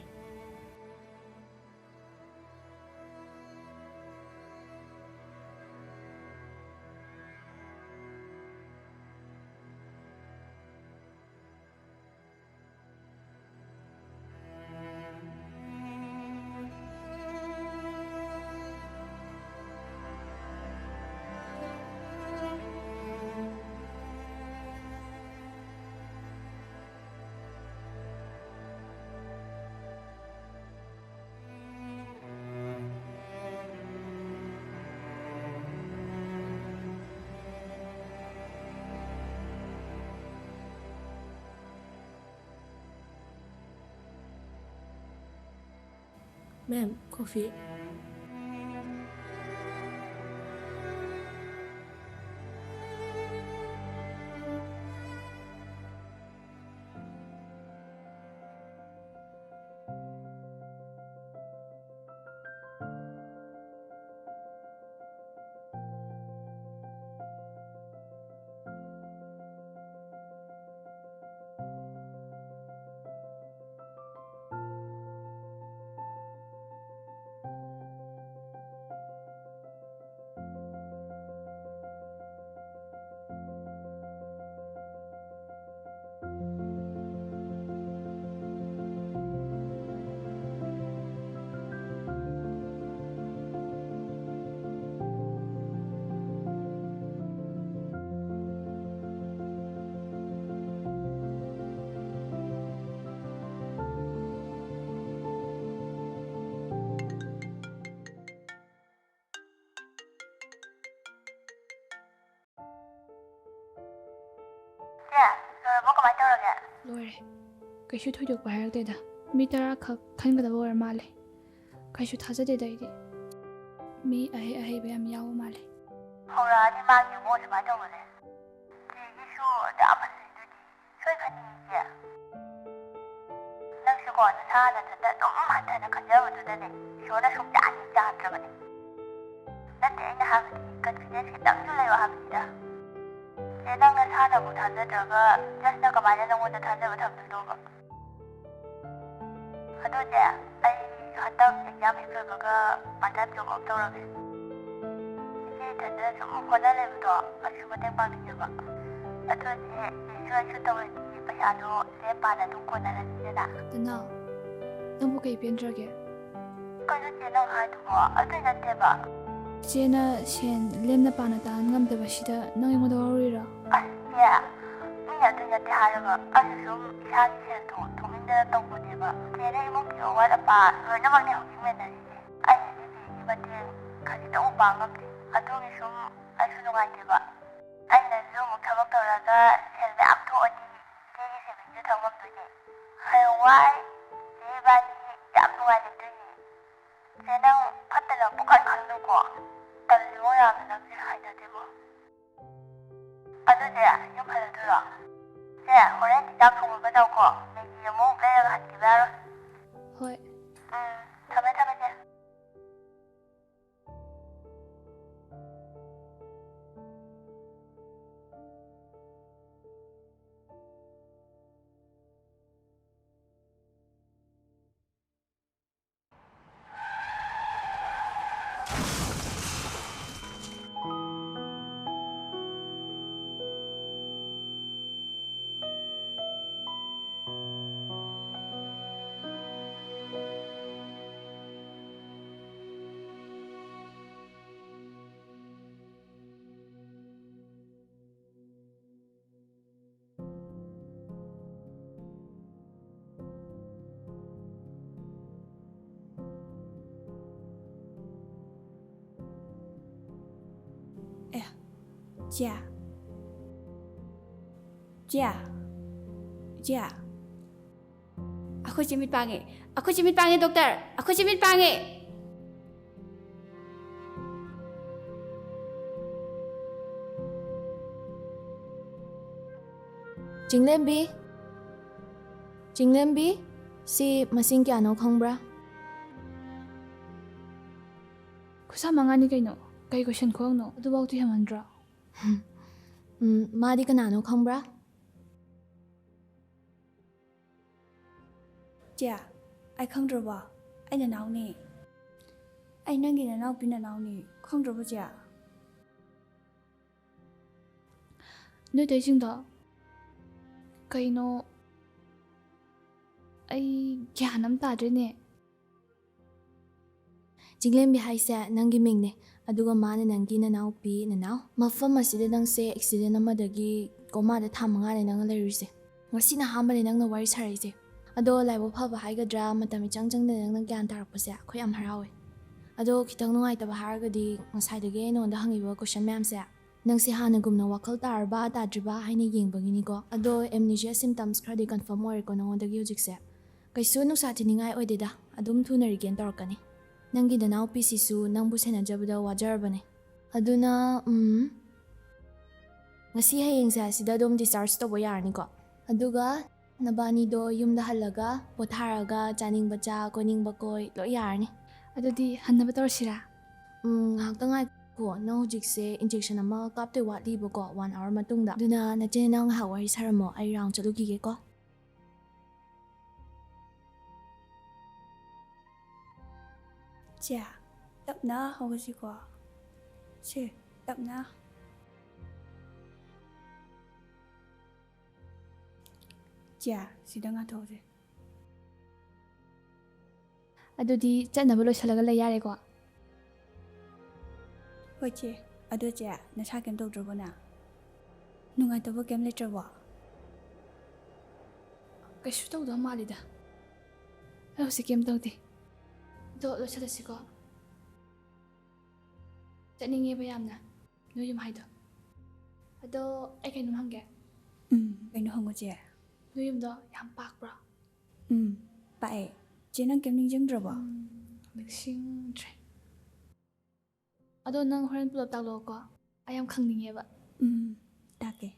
Ma'am, coffee. ꯆꯦ, ꯂꯣꯏꯔꯕꯣ? ꯀꯃꯥꯏꯅ ꯇꯧꯔꯒꯦ? ꯂꯣꯏꯔꯦ꯫ ꯀꯩꯁꯨ ꯊꯣꯏꯗꯣꯛꯄ ꯍꯥꯏꯔꯛꯇꯦꯗ꯫ ꯃꯤ ꯇꯔꯥ ꯈꯛ ꯈꯟꯒꯗꯕ ꯑꯣꯏꯔ ꯃꯥꯜꯂꯦ꯫ ꯀꯩꯁꯨ ꯊꯥꯖꯗꯦꯗ ꯑꯩꯗꯤ꯫ ꯃꯤ ꯑꯍꯩ ꯑꯍꯩꯕ ꯌꯥꯝ ꯌꯥꯎꯕ ꯃꯥꯜꯂꯦ꯫ ꯍꯧꯔꯛꯑꯗꯤ ꯃꯥꯒꯤ ꯑꯃꯨꯛ ꯑꯗꯨꯃꯥꯏꯅ ꯇꯧꯕꯅꯦ꯫ ꯆꯦꯒꯤꯁꯨ ꯑꯗꯨ ꯌꯥꯝ ꯐꯖꯩꯗꯨꯗꯤ꯫ ꯁꯣꯏ ꯈꯟꯅꯤꯡꯉꯤ, ꯆꯦ꯫ ꯅꯪꯁꯨꯀꯣ, ꯅꯁꯥ ꯅꯊꯟꯗ ꯑꯗꯨꯝ ꯍꯟꯊꯅ ꯈꯟꯖꯕꯗꯨꯗꯅꯦ, ꯏꯁꯣꯔꯅ ꯁꯨꯡꯌꯥ ꯌꯥꯍꯟꯗ꯭ꯔꯕꯅꯦ꯫ ꯅꯠꯇꯦ, ꯑꯩꯅ ꯍꯥꯏꯕꯗꯤ, confidence ꯈꯤꯇꯪꯁꯨ ꯂꯩꯌꯣ ꯍꯥꯏꯕꯅꯤꯗ꯫ ꯆꯦ, ꯅꯪ ꯅꯁꯥꯅꯕꯨ ꯊꯥꯖꯗ꯭ꯔꯒ judgeꯅ ꯀꯃꯥꯏꯅ ꯅꯪꯉꯣꯟꯗ ꯊꯥꯖꯕ ꯊꯝꯗꯣꯏꯅꯣꯕ? ꯑꯗꯣ ꯆꯦ, ꯑꯩ ꯍꯟꯗꯛ exam ꯍꯦꯛ ꯂꯣꯏꯕꯒ part time job ꯑꯃ ꯇꯧꯔꯒꯦ꯫ ꯏꯆꯦ ꯏꯊꯟꯇ ꯁꯨꯝ ꯍꯣꯠꯅ ꯂꯩꯕꯗꯣ ꯑꯩꯁꯨ ꯃꯇꯦꯡ ꯄꯥꯡꯅꯤꯡꯉꯦꯕ꯫ ꯑꯗꯣ ꯆꯦ, ꯆꯦꯁꯨ ꯑꯩꯁꯨ ꯇꯧꯔꯗꯤ ꯄꯩꯁꯥꯗꯣ ꯂꯦꯝ ꯄꯥꯅ ꯑꯗꯨꯝ ꯀꯣꯟꯅꯔꯅꯤꯗꯅ꯫ ꯇꯅꯥꯎ, ꯅꯪꯕꯨ ꯀꯩ ꯄꯦꯟꯗ꯭ꯔꯒꯦ? ꯀꯩꯅꯣ ꯆꯦ ꯅꯪ ꯍꯥꯏꯗꯨꯕꯣ? ꯑꯗꯨꯏ ꯅꯠꯇꯦꯕ꯫ ꯏꯆꯦꯅ ꯁꯦꯟ ꯂꯦꯝꯅ ꯄꯥꯅ ꯇꯥꯟ ꯉꯝꯗꯕꯁꯤꯗ ꯅꯪ ꯑꯩꯉꯣꯟꯗ ꯋꯥꯔꯧꯔꯤꯔꯣ? ꯑꯁ ꯆꯦ, ꯃꯤꯅ ꯑꯗꯨꯏ ꯅꯠꯇꯦ ꯍꯥꯏꯔꯒ ꯑꯩꯁꯨ ꯁꯨꯝ ꯏꯁꯥꯒꯤ ꯁꯦꯟ ꯊꯣꯛ-, ꯊꯣꯛꯅꯤꯡꯗꯅ ꯇꯧꯕꯅꯦꯕ꯫ ꯆꯦꯅ ꯏꯃꯨꯡꯒꯤ ꯑꯋꯥꯠ ꯑꯄꯥ ꯂꯣꯏꯅꯃꯛꯅꯦ ꯍꯧꯖꯤꯛ ꯃꯦꯟꯅꯔꯤꯁꯦ꯫ ꯑꯩꯅꯗꯤ ꯆꯦꯒꯤ ꯃꯇꯦꯡ ꯈꯖꯤꯛꯇꯕꯨ ꯄꯥꯡ ꯉꯝꯗꯦ꯫ ꯑꯗꯨꯒꯤ ꯁꯨꯝ ꯑꯩꯁꯨ ꯅꯨꯡꯉꯥꯏꯇꯦꯕ꯫ ꯑꯩꯅꯁꯨ ꯑꯃꯨꯛ ꯊꯕꯛ ꯇꯧꯔꯒ ꯁꯦꯜ ꯃꯌꯥꯝ ꯊꯣꯛꯑꯗꯤ ꯏꯆꯦꯒꯤ savingꯁꯨ ꯊꯝ ꯉꯝꯗꯣꯏꯅꯦ꯫ ꯍꯌꯦꯡꯋꯥꯏ ꯆꯦ ꯏꯕꯥꯅꯤ ꯌꯥꯝ ꯅꯨꯡꯉꯥꯏ ꯂꯩꯗꯣꯏꯅꯦ꯫ ꯆꯦ, ꯅꯪ ꯐꯠꯇꯅ ꯄꯨꯡꯈꯟ ꯈꯟꯅꯨꯀꯣ꯫ ꯇꯜꯂꯤꯉꯣ ꯌꯥꯝꯅ ꯅꯪꯁꯦ, ꯍꯩꯅꯗꯦꯕꯣ꯫ ꯑꯗꯨ ꯆꯦ, ꯌꯨꯝ ꯍꯜꯂꯗꯣꯏꯔꯣ? ꯆꯦ, ꯍꯣꯔꯦꯟꯗꯤ ꯆꯥꯛ ꯊꯣꯡꯉꯒ ꯇꯧꯀꯣ꯫ ꯃꯦꯒꯤ ꯑꯃꯨꯛ ꯂꯩꯔꯒ ꯍꯟꯈꯤꯕ ꯌꯥꯔꯣꯏ꯫ ꯍꯣꯏ꯫ ꯎꯝ, ꯊꯝꯃꯦ ꯊꯝꯃꯦ ꯆꯦ꯫ ꯑꯦ, ꯆꯦ꯫ ꯆꯦ꯫ ꯆꯦ꯫ ꯑꯩꯈꯣꯏ ꯆꯦ ꯃꯤꯠ ꯄꯥꯡꯉꯦ꯫ ꯑꯩꯈꯣꯏ ꯆꯦ ꯃꯤꯠ ꯄꯥꯡꯉꯦ, ꯗꯣꯛꯇꯔ꯫ ꯑꯩꯈꯣꯏ ꯆꯦ ꯃꯤꯠ ꯄꯥꯡꯉꯦ꯫ ꯆꯤꯡꯂꯦꯝꯕꯤ, ꯆꯤꯡꯂꯦꯝꯕꯤ, ꯁꯤ ꯃꯁꯤꯡ ꯀꯌꯥꯅꯣ ꯈꯪꯕ꯭ꯔꯥ? ꯈꯨꯠꯁꯥ ꯃꯉꯥꯅꯤ ꯀꯩꯅꯣ꯫ ꯀꯩ ꯀꯣꯏꯁꯟ ꯈꯨꯍꯪꯅꯣ? ꯑꯗꯨꯐꯥꯎꯗꯤ ꯍꯦꯟꯃꯟꯗ꯭ꯔꯣ? ꯎꯝ, ꯃꯥꯗꯤ ꯀꯅꯥꯅꯣ ꯈꯪꯕ꯭ꯔꯥ? ꯆꯦ, ꯑꯩ ꯈꯪꯗ꯭ꯔꯕꯣ? ꯑꯩ ꯅꯅꯥꯎꯅꯤ꯫ ꯑꯩ ꯅꯪꯒꯤ ꯅꯅꯥꯎꯄꯤ ꯅꯅꯥꯎꯅꯤ꯫ ꯈꯪꯗ꯭ꯔꯕꯣ, ꯆꯦ? ꯅꯣꯏ ꯇꯧꯔꯤꯁꯤꯡꯗꯣ ꯀꯩꯅꯣ? ꯑꯩ ꯒ꯭ꯌꯥꯟ ꯑꯃ ꯇꯥꯗ꯭ꯔꯦꯅꯦ꯫ ꯆꯤꯡꯂꯦꯝꯕꯤ ꯍꯥꯏꯁꯦ ꯅꯪꯒꯤ ꯃꯤꯡꯅꯦ, ꯑꯗꯨꯒ ꯃꯥꯅ ꯅꯪꯒꯤ ꯅꯅꯥꯎꯄꯤ ꯅꯅꯥꯎ꯫ ꯃꯐꯝ ꯑꯁꯤꯗ ꯅꯪꯁꯦ ꯑꯦꯛꯁꯤꯗꯦꯟ ꯑꯃꯗꯒꯤ ꯀꯣꯃꯥꯗ ꯊꯥ ꯃꯉꯥꯅꯦ ꯅꯪꯅ ꯂꯩꯔꯨꯏꯁꯦ꯫ ꯉꯁꯤꯅ ꯑꯍꯥꯟꯕꯅꯦ ꯅꯪꯅ ꯋꯥꯔꯤ ꯁꯥꯔꯛꯏꯁꯦ꯫ ꯑꯗꯣ ꯂꯥꯏꯕꯛ ꯐꯕ ꯍꯥꯏꯒꯗ꯭ꯔꯥ, ꯃꯇꯝ ꯏꯆꯪ ꯆꯪꯗꯅ ꯅꯪꯅ ꯒ꯭ꯌꯥꯟ ꯇꯥꯔꯛꯄꯁꯦ ꯑꯩꯈꯣꯏ ꯌꯥꯝ ꯍꯔꯥꯎꯋꯦ꯫ ꯑꯗꯣ ꯈꯤꯇꯪ ꯅꯨꯡꯉꯥꯏꯇꯕ ꯍꯥꯏꯔꯒꯗꯤ ꯉꯁꯥꯏꯗꯒꯤ ꯑꯩ ꯅꯉꯣꯟꯗ ꯍꯪꯉꯤꯕ ꯀꯣꯏꯁꯟ ꯃꯌꯥꯝꯁꯦ, ꯅꯪꯁꯦ ꯍꯥꯟꯅꯒꯨꯝꯅ ꯋꯥꯈꯜ ꯇꯥꯔꯕ ꯇꯥꯗ꯭ꯔꯤꯕ ꯍꯥꯏꯅ ꯌꯦꯡꯕꯒꯤꯅꯤꯀꯣ꯫ ꯑꯗꯣ ꯑꯦꯝꯅꯤꯖꯤꯌꯥ ꯁꯤꯝꯇꯝꯁ ꯈꯔꯗꯤ ꯀꯟꯐꯥꯔꯝ ꯑꯣꯏꯔꯦꯀꯣ ꯅꯉꯣꯟꯗꯒꯤ ꯍꯧꯖꯤꯛꯁꯦ꯫ ꯀꯩꯁꯨ ꯅꯨꯡꯁꯥ ꯊꯤꯅꯤꯡꯉꯥꯏ ꯑꯣꯏꯗꯦꯗ, ꯑꯗꯨꯝ ꯊꯨꯅ ꯔꯤꯒꯦꯟ ꯇꯧꯔꯛꯀꯅꯤ꯫ ꯅꯪꯒꯤ ꯅꯅꯥꯎꯄꯤꯁꯤꯁꯨ ꯅꯪꯕꯨ ꯁꯦꯟꯅꯖꯕꯗ ꯋꯥꯖꯔꯕꯅꯦ꯫ ꯑꯗꯨꯅ, ꯎꯝ, ꯉꯁꯤ ꯍꯌꯦꯡꯁꯦ ꯑꯁꯤꯗ ꯑꯗꯨꯝ discharge ꯇꯧꯕ ꯌꯥꯔꯅꯤꯀꯣ? ꯑꯗꯨꯒ ꯅꯕꯥꯅꯤꯗꯣ ꯌꯨꯝꯗ ꯍꯜꯂꯒ ꯄꯣꯊꯥꯔꯒ ꯆꯥꯅꯤꯡꯕ ꯆꯥ, ꯀꯣꯏꯅꯤꯡꯕ ꯀꯣꯏ ꯂꯣꯏ ꯌꯥꯔꯅꯤ꯫ ꯑꯗꯨꯗꯤ ꯍꯟꯅꯕ ꯇꯧꯔꯁꯤꯔꯥ? ꯎꯝ, ꯉꯥꯏꯍꯥꯛꯇ ꯉꯥꯏꯈꯣ꯫ ꯅꯪ ꯍꯧꯖꯤꯛꯁꯦ injection ꯑꯃ ꯀꯥꯞꯇꯣꯏ ꯋꯥꯠꯂꯤꯕꯀꯣ, one hour ꯃꯇꯨꯡꯗ꯫ ꯑꯗꯨꯅ ꯅꯆꯤꯟ ꯅꯅꯥꯎ ꯉꯥꯏꯍꯥꯛ ꯋꯥꯔꯤ ꯁꯥꯔꯝꯃꯣ, ꯑꯩ round ꯆꯠꯂꯨꯈꯤꯒꯦꯀꯣ꯫ ꯆꯦ, ꯇꯞꯅ ꯍꯧꯒꯠꯁꯤꯀꯣ꯫ ꯁꯦ, ꯇꯞꯅ꯫ ꯆꯦ, ꯁꯤꯗ ꯉꯥꯊꯣꯛꯁꯦ꯫ ꯑꯗꯨꯗꯤ ꯆꯠꯅꯕ ꯂꯣꯏꯁꯤꯜꯂꯒ ꯂꯩ ꯌꯥꯔꯦꯀꯣ? ꯍꯣꯏ ꯆꯦ꯫ ꯑꯗꯣ ꯆꯦ, ꯅꯁꯥ ꯀꯩꯝ ꯇꯧꯗ꯭ꯔꯕꯣ ꯅꯪ? ꯅꯨꯡꯉꯥꯏꯇꯕ ꯀꯩꯝ ꯂꯩꯇ꯭ꯔꯕꯣ? ꯀꯩꯁꯨ ꯇꯧꯗꯕ ꯃꯥꯜꯂꯤꯗ꯫ ꯑꯩ ꯍꯧꯖꯤꯛ ꯀꯩꯝ ꯇꯧꯗꯦ꯫ ꯑꯗꯣ ꯂꯣꯏꯁꯤꯜꯂꯁꯤꯀꯣ꯫ ꯆꯠꯅꯤꯡꯉꯦꯕ ꯌꯥꯝꯅ ꯅꯣꯏ ꯌꯨꯝ ꯍꯥꯏꯗꯣ꯫ ꯑꯗꯣ ꯑꯩ ꯀꯩꯅꯣꯝ ꯍꯪꯒꯦ꯫ ꯎꯝ, ꯀꯩꯅꯣ ꯍꯪꯉꯣ ꯆꯦ꯫ ꯅꯣꯏ ꯌꯨꯝꯗꯣ ꯌꯥꯝ ꯄꯥꯛꯄ꯭ꯔꯣ? ꯎꯝ, ꯄꯥꯛꯑꯦ꯫ ꯆꯦ, ꯅꯪ ꯀꯩꯝ ꯅꯤꯡꯁꯤꯡꯗ꯭ꯔꯕꯣ? ꯎꯝ, ꯅꯤꯡꯁꯤꯡꯗ꯭ꯔꯦ꯫ ꯑꯗꯣ ꯅꯪ ꯍꯣꯔꯦꯟ ꯄꯨꯂꯞ ꯇꯥꯛꯂꯛꯑꯣꯀꯣ, ꯑꯩ ꯌꯥꯝ ꯈꯪꯅꯤꯡꯉꯦꯕ꯫ ꯎꯝ, ꯇꯥꯛꯀꯦ꯫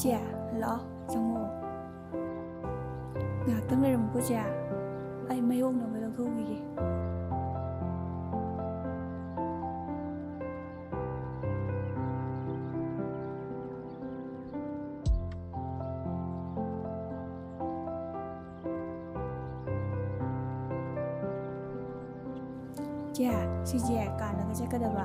ꯆꯦ, ꯂꯥꯛꯑꯣ, ꯆꯪꯉꯛꯑꯣ꯫ ꯉꯥꯏꯍꯥꯛꯇꯪ ꯂꯩꯔꯝꯃꯨꯀꯣ, ꯆꯦ꯫ ꯑꯩ ꯃꯩ ꯑꯣꯛꯅꯕ ꯂꯧꯊꯣꯛꯎꯈꯤꯒꯦ꯫ ꯆꯦ, ꯁꯤꯁꯦ ꯀꯥꯜꯂꯒ ꯆꯠꯀꯗꯕ꯫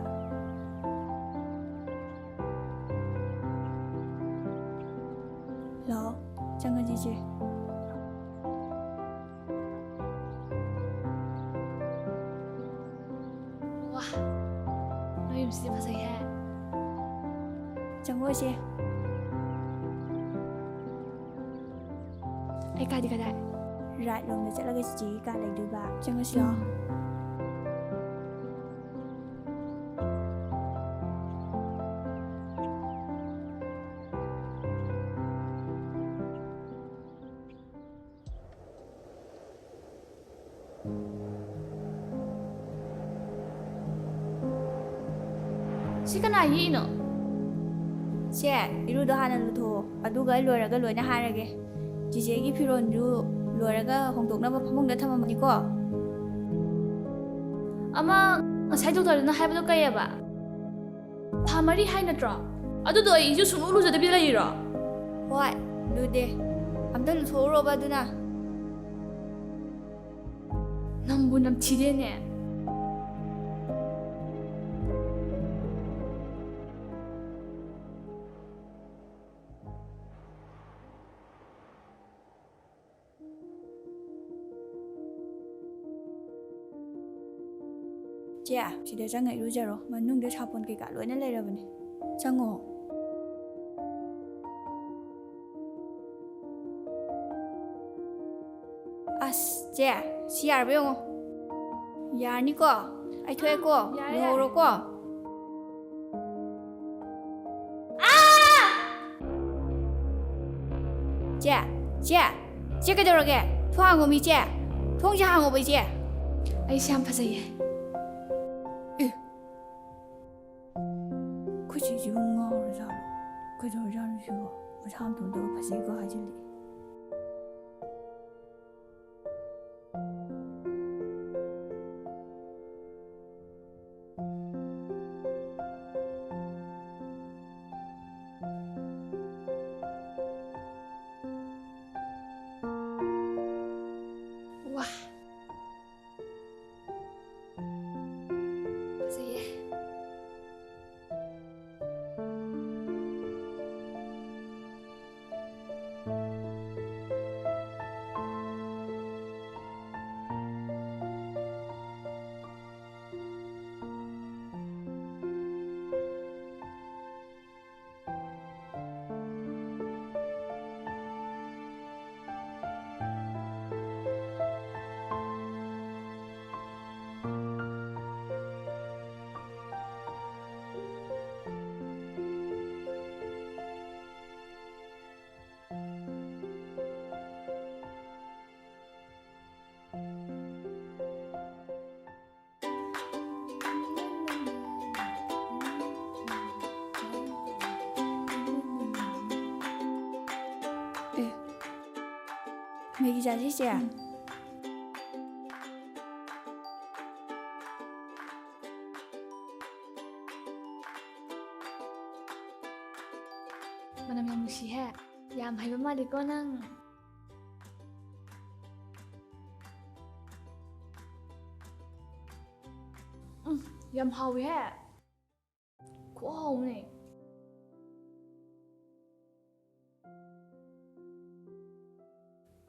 ꯂꯥꯛꯑꯣ, ꯆꯪꯉꯁꯤ, ꯆꯦ꯫ ꯆꯪꯉꯣꯁꯦ꯫ ꯑꯩ ꯀꯥꯏꯗꯤ ꯀꯗꯥꯏ? ꯔꯥꯏꯠ ꯂꯣꯝꯗ ꯆꯠꯂꯒ ꯆꯤꯆꯦꯒꯤ ꯀꯥ ꯂꯩꯗꯣꯏꯕ꯫ ꯆꯪꯉꯁꯤ ꯂꯥꯛꯑꯣ꯫ ꯎꯝ꯫ ꯁꯤ ꯀꯅꯥ ꯌꯦꯛꯏꯅꯣ? ꯁꯦ, ꯏꯔꯨꯗꯣ ꯍꯥꯟꯅ ꯂꯨꯊꯣꯛꯑꯣ, ꯑꯗꯨꯒ ꯑꯩ ꯂꯣꯏꯔꯒ ꯂꯣꯏꯅ ꯍꯥꯏꯔꯒꯦ꯫ ꯆꯤꯆꯦꯒꯤ ꯐꯤꯔꯣꯜꯁꯨ ꯂꯣꯏꯔꯒ ꯍꯣꯡꯗꯣꯛꯅꯕ ꯐꯃꯨꯡꯗ ꯊꯝꯃꯝꯃꯅꯤꯀꯣ꯫ ꯑꯃ ꯉꯁꯥꯏ ꯗꯣꯛꯇꯔꯗꯨꯅ ꯍꯥꯏꯕꯗꯣ ꯀꯩꯑꯕ? ꯊꯥ ꯃꯔꯤ ꯍꯥꯏ ꯅꯠꯇ꯭ꯔꯣ? ꯑꯗꯨꯗꯣ ꯑꯩꯁꯨ ꯁꯨꯡꯂꯨ ꯂꯨꯖꯗꯕꯤ ꯂꯩꯔꯤꯔꯣ? ꯍꯣꯏ, ꯂꯨꯗꯦ꯫ ꯑꯝꯇ ꯂꯨꯊꯣꯛꯎꯔꯣꯕ ꯑꯗꯨꯅ꯫ ꯅꯝꯕꯨ ꯅꯝꯊꯤꯗꯦꯅꯦ꯫ ꯆꯦ, ꯁꯤꯗ ꯆꯪꯉ ꯏꯔꯨꯖꯔꯣ꯫ ꯃꯅꯨꯡꯗ ꯁꯥꯄꯣꯟ ꯀꯩꯀꯥ ꯂꯣꯏꯅ ꯂꯩꯔꯕꯅꯦ꯫ ꯆꯪꯉꯣ꯫ ꯑꯁ, ꯆꯦ, ꯁꯤ ꯌꯥꯔꯕ ꯌꯦꯡꯉꯣ꯫ ꯌꯥꯔꯅꯤꯀꯣ? ꯑꯩ ꯊꯣꯛꯑꯦꯀꯣ? ꯎꯝ, ꯌꯥꯔꯦ, ꯌꯥꯔꯦ꯫ ꯂꯨꯍꯧꯔꯣꯀꯣ? ꯆꯦ, ꯆꯦ, ꯆꯦ ꯀꯩꯗꯧꯔꯒꯦ? ꯊꯣꯡ ꯍꯥꯡꯉꯣꯃꯤ, ꯆꯦ꯫ ꯊꯣꯡꯁꯦ ꯍꯥꯡꯉꯣꯕ, ꯏꯆꯦ꯫ ꯑꯩꯁꯦ ꯌꯥꯝ ꯐꯖꯩꯌꯦ꯫ ꯑꯦ꯫ ꯑꯩꯈꯣꯏ ꯆꯦꯁꯤꯕꯨ ꯉꯥꯎꯔꯖꯥꯠꯂꯣ? ꯀꯩꯗꯧꯔꯖꯥꯠꯅꯣ ꯁꯤꯕꯣ? ꯃꯁꯥ ꯃꯇꯣꯝꯇꯒ ꯐꯖꯩꯒ ꯍꯥꯏꯖꯤꯜꯂꯛꯑꯦ꯫ ꯋꯥ꯫ ꯐꯖꯩꯌꯦ꯫ ꯃꯦꯒꯤ ꯆꯥꯁꯤ, ꯆꯦ꯫ ꯎꯝ꯫ ꯃꯅꯝ ꯌꯥꯝ ꯅꯨꯡꯁꯤꯍꯦ꯫ ꯌꯥꯝ ꯍꯩꯕ ꯃꯥꯜꯂꯤꯀꯣ ꯅꯪ꯫ ꯎꯝ, ꯌꯥꯝ ꯍꯥꯎꯋꯤꯍꯦ꯫ ꯈꯨꯍꯥꯎ ꯑꯃꯅꯦ꯫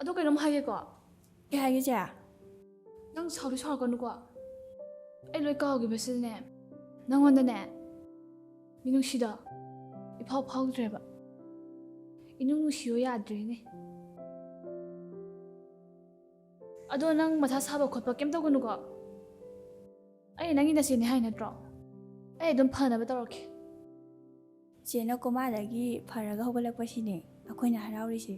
ꯑꯗꯣ ꯀꯩꯅꯣꯝ ꯍꯥꯏꯒꯦꯀꯣ꯫ ꯀꯩ ꯍꯥꯏꯒꯦ, ꯆꯦ? ꯅꯪ ꯁꯥꯎꯗꯤ ꯁꯥꯎꯔꯛꯀꯅꯨꯀꯣ꯫ ꯑꯩ ꯂꯣꯏ ꯀꯥꯎꯈꯤꯕꯁꯤꯗꯅꯦ, ꯅꯪꯉꯣꯟꯗꯅꯦ, ꯃꯤꯅꯨꯡꯁꯤꯗꯣ ꯏꯐꯥꯎ ꯐꯥꯎꯗ꯭ꯔꯦꯕ꯫ ꯏꯅꯨꯡ ꯅꯨꯡꯁꯤꯌꯣ ꯌꯥꯗ꯭ꯔꯦꯅꯦ꯫ ꯑꯗꯣ ꯅꯪ ꯃꯊꯥ ꯁꯥꯕ ꯈꯣꯠꯄ ꯀꯩꯝ ꯇꯧꯒꯅꯨꯀꯣ꯫ ꯑꯩ ꯅꯪꯒꯤ ꯅꯆꯦꯅꯦ ꯍꯥꯏ ꯅꯠꯇ꯭ꯔꯣ? ꯑꯩ ꯑꯗꯨꯝ ꯐꯅꯕ ꯇꯧꯔꯛꯀꯦ꯫ ꯆꯦꯅ ꯀꯣꯃꯥꯗꯒꯤ ꯐꯔꯒ ꯍꯧꯒꯠꯂꯛꯄꯁꯤꯅꯦ ꯑꯩꯈꯣꯏꯅ ꯍꯔꯥꯎꯔꯤꯁꯦ꯫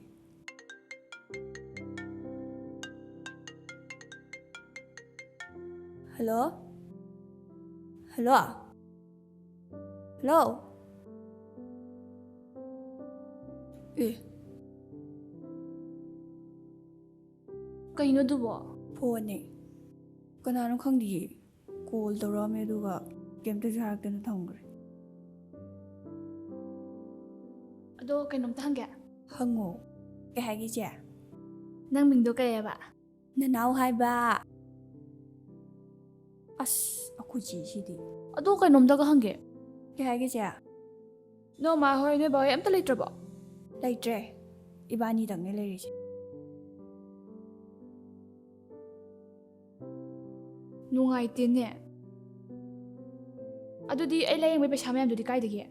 ꯍꯜꯂꯣ? ꯍꯜꯂꯣ? ꯍꯜꯂꯣ? ꯑꯦ꯫ ꯀꯩꯅꯣ ꯑꯗꯨꯕꯣ? ꯐꯣꯟꯅꯦ꯫ ꯀꯅꯥꯅꯣ ꯈꯪꯗꯤꯌꯦ꯫ ꯀꯣꯜ ꯇꯧꯔꯛꯑꯝꯃꯦ, ꯑꯗꯨꯒ ꯀꯩꯝꯇꯁꯨ ꯍꯥꯏꯔꯛꯇꯅ ꯊꯝꯈ꯭ꯔꯦ꯫ ꯑꯗꯣ ꯀꯩꯅꯣꯝꯇ ꯍꯪꯒꯦ꯫ ꯍꯪꯉꯣ꯫ ꯀꯩ ꯍꯥꯏꯒꯦ, ꯏꯆꯦ? ꯅꯪ ꯃꯤꯡꯗꯣ ꯀꯩꯑꯕ? ꯅꯅꯥꯎ ꯍꯥꯏꯕ꯫ ꯑꯁ, ꯑꯩꯈꯣꯏ ꯆꯦꯁꯤꯗꯤ꯫ ꯑꯗꯣ ꯀꯩꯅꯣꯝꯇꯒ ꯍꯪꯒꯦ꯫ ꯀꯩ ꯍꯥꯏꯒꯦ, ꯆꯦ? ꯅꯣꯏ ꯃꯥ ꯍꯣꯏ, ꯅꯣꯏ ꯕꯥ ꯍꯣꯏ ꯑꯝꯇ ꯂꯩꯇ꯭ꯔꯕꯣ? ꯂꯩꯇ꯭ꯔꯦ꯫ ꯏꯕꯥꯅꯤꯗꯪꯅꯦ ꯂꯩꯔꯤꯁꯦ꯫ ꯅꯨꯡꯉꯥꯏꯇꯦꯅꯦ꯫ ꯑꯗꯨꯗꯤ ꯑꯩ ꯂꯥꯌꯦꯡꯕꯩ ꯄꯩꯁꯥ ꯃꯌꯥꯝꯗꯨꯗꯤ ꯀꯥꯏꯗꯒꯤ?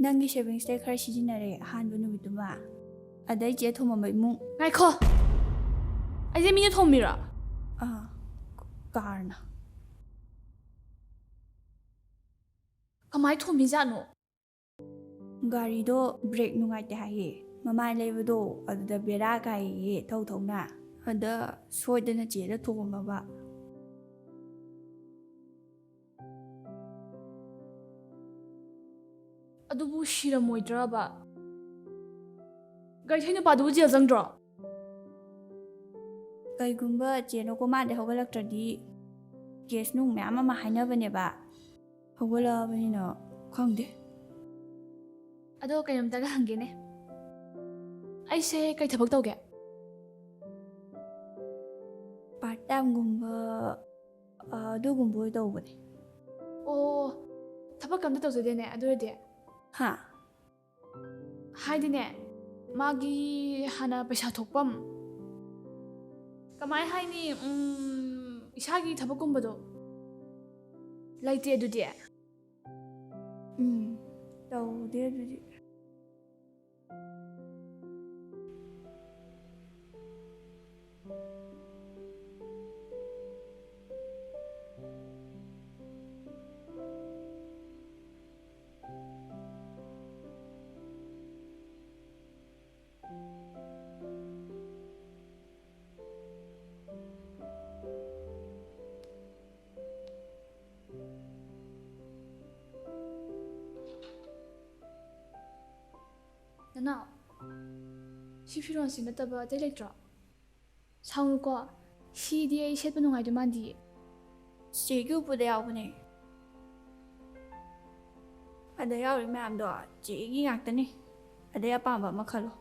ꯅꯪꯒꯤ savings ꯇꯩ ꯈꯔ ꯁꯤꯖꯤꯟꯅꯔꯦ ꯑꯍꯥꯟꯕ ꯅꯨꯃꯤꯠꯇꯨꯃ꯫ ꯑꯗꯩ ꯆꯦ ꯊꯣꯝꯕꯝꯕ ꯏꯃꯨꯡ꯫ ꯉꯥꯏꯈꯣ! ꯑꯩꯁꯦ ꯃꯤꯅ ꯊꯣꯝꯃꯤꯔꯣ? ꯑꯥ, ꯀꯥꯔꯅ꯫ ꯀꯃꯥꯏ ꯊꯣꯝꯃꯤꯖꯥꯠꯅꯣ? ꯒꯥꯔꯤꯗꯣ brake ꯅꯨꯡꯉꯥꯏꯇꯦ ꯍꯥꯏꯌꯦ꯫ ꯃꯃꯥꯏ ꯂꯩꯕꯗꯣ ꯑꯗꯨꯗ ꯕꯦꯔꯥ ꯀꯥꯏꯌꯦ ꯊꯧ ꯊꯧꯅ꯫ ꯑꯗ ꯁꯣꯏꯗꯅ ꯆꯦꯗ ꯊꯣꯝꯃꯕ꯫ ꯑꯗꯨꯕꯨ ꯁꯤꯔꯝꯃꯣꯏꯗ꯭ꯔꯕ? ꯒꯥꯔꯤ ꯊꯧꯏ ꯅꯨꯄꯥꯗꯨꯕꯨ ꯖꯦꯜ ꯆꯪꯗ꯭ꯔꯣ? ꯀꯩꯒꯨꯝꯕ ꯆꯦꯅ ꯀꯣꯃꯥꯗ ꯍꯧꯒꯠꯂꯛꯇ꯭ꯔꯗꯤ ꯀꯦꯁ ꯅꯨꯡ ꯃꯌꯥꯝ ꯑꯃ ꯍꯥꯏꯅꯕꯅꯦꯕ꯫ ꯍꯧꯒꯠꯂꯛꯑꯕꯅꯤꯅ ꯈꯪꯗꯦ꯫ ꯑꯗꯣ ꯀꯩꯅꯣꯝꯇꯒ ꯍꯪꯒꯦꯅꯦ, ꯑꯩꯁꯦ ꯀꯩ ꯊꯕꯛ ꯇꯧꯒꯦ? ꯄꯥꯔꯠ ꯇꯥꯏꯝꯒꯨꯝꯕ, ꯑ, ꯑꯗꯨꯒꯨꯝꯕ ꯑꯣꯏ ꯇꯧꯕꯅꯦ꯫ ꯑꯣ, ꯊꯕꯛ ꯑꯝꯇ ꯇꯧꯖꯗꯦꯅꯦ ꯑꯗꯨ ꯑꯣꯏꯔꯗꯤ꯫ ꯍꯥ? ꯍꯥꯏꯗꯤꯅꯦ, ꯃꯥꯒꯤ ꯍꯥꯟꯅ ꯄꯩꯁꯥ ꯊꯣꯛꯐꯝ, ꯀꯃꯥꯏ ꯍꯥꯏꯅꯤ, ꯎꯝ, ꯏꯁꯥꯒꯤ ꯊꯕꯛꯀꯨꯝꯕꯗꯣ ꯂꯩꯇꯦ ꯑꯗꯨꯗꯤ꯫ ꯎꯝ, ꯇꯧꯗꯦ ꯑꯗꯨꯗꯤ꯫ ꯅꯅꯥꯎ, ꯁꯤ ꯐꯤꯔꯣꯜꯁꯤ ꯅꯠꯇꯕ ꯑꯇꯩ ꯂꯩꯇ꯭ꯔꯣ? ꯁꯥꯎꯅꯨꯀꯣ, ꯁꯤꯗꯤ ꯑꯩ ꯁꯦꯠꯄ ꯅꯨꯡꯉꯥꯏꯗꯣꯏ ꯃꯥꯟꯗꯤꯌꯦ꯫ ꯆꯦꯒꯤ ꯎꯄꯨꯗ ꯌꯥꯎꯕꯅꯦ꯫ ꯑꯗ ꯌꯥꯎꯔꯤ ꯃꯌꯥꯝꯗꯣ ꯆꯦꯒꯤ ꯉꯥꯛꯇꯅꯤ꯫ ꯑꯗꯩ ꯑꯄꯥꯝꯕ ꯑꯃ ꯈꯜꯂꯣ꯫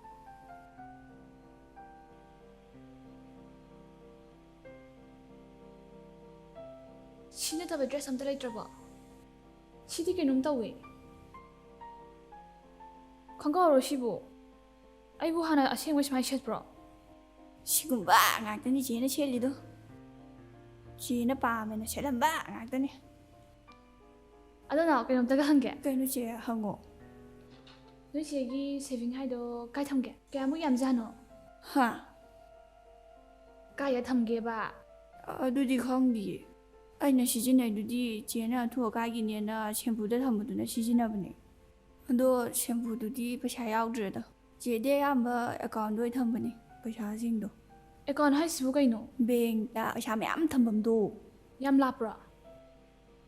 ꯁꯤ ꯅꯠꯇꯕ ꯗ꯭ꯔꯦꯁ ꯑꯝꯇ ꯂꯩꯇ꯭ꯔꯕꯣ? ꯁꯤꯗꯤ ꯀꯩꯅꯣꯝ ꯇꯧꯋꯦ꯫ ꯈꯪꯒꯥꯎꯔꯣ ꯁꯤꯕꯨ? ꯑꯩꯕꯨ ꯍꯥꯟꯅ ꯑꯁꯦꯡꯕ ꯁꯨꯃꯥꯏꯅ ꯁꯦꯠꯄ꯭ꯔꯣ? ꯁꯤꯒꯨꯝꯕ ꯉꯥꯛꯇꯅꯤ ꯆꯦꯅ ꯁꯦꯠꯂꯤꯗꯣ꯫ ꯆꯦꯅ ꯄꯥꯝꯃꯦꯅ ꯁꯦꯠꯂꯝꯕ ꯉꯥꯛꯇꯅꯤ꯫ ꯑꯗꯣ ꯅꯥꯎ, ꯀꯩꯅꯣꯝꯇꯒ ꯍꯪꯒꯦ꯫ ꯀꯩꯅꯣ ꯆꯦ? ꯍꯪꯉꯣ꯫ ꯅꯣꯏ ꯆꯦꯒꯤ ꯁꯦꯚꯤꯡ ꯍꯥꯏꯗꯣ ꯀꯥꯏ ꯊꯝꯒꯦ? ꯀꯌꯥꯃꯨꯛ ꯌꯥꯝꯖꯥꯠꯅꯣ? ꯍꯥ? ꯀꯥꯏꯗ ꯊꯝꯒꯦꯕ? ꯑꯗꯨꯗꯤ ꯈꯪꯗꯤꯌꯦ꯫ ꯑꯩꯅ ꯁꯤꯖꯤꯟꯅꯩꯗꯨꯗꯤ ꯆꯦꯅ ꯑꯊꯨ ꯑꯀꯥꯏꯒꯤꯅꯦꯅ ꯁꯦꯝꯄꯨꯗ ꯊꯝꯕꯗꯨꯅ ꯁꯤꯖꯤꯟꯅꯕꯅꯦ꯫ ꯑꯗꯣ ꯁꯦꯝꯄꯨꯗꯨꯗꯤ ꯄꯩꯁꯥ ꯌꯥꯎꯗ꯭ꯔꯦꯗ꯫ ꯆꯦꯗꯤ ꯑꯌꯥꯝꯕ ꯑꯦꯀꯥꯎꯟꯗ ꯑꯣꯏ ꯊꯝꯕꯅꯦ ꯄꯩꯁꯥꯁꯤꯡꯗꯣ꯫ ꯑꯦꯀꯥꯎꯟ ꯍꯥꯏꯁꯤꯕꯨ ꯀꯩꯅꯣ? ꯕꯦꯡꯇ ꯄꯩꯁꯥ ꯃꯌꯥꯝ ꯊꯝꯐꯝꯗꯣ꯫ ꯌꯥꯝ ꯂꯥꯞꯄ꯭ꯔꯣ?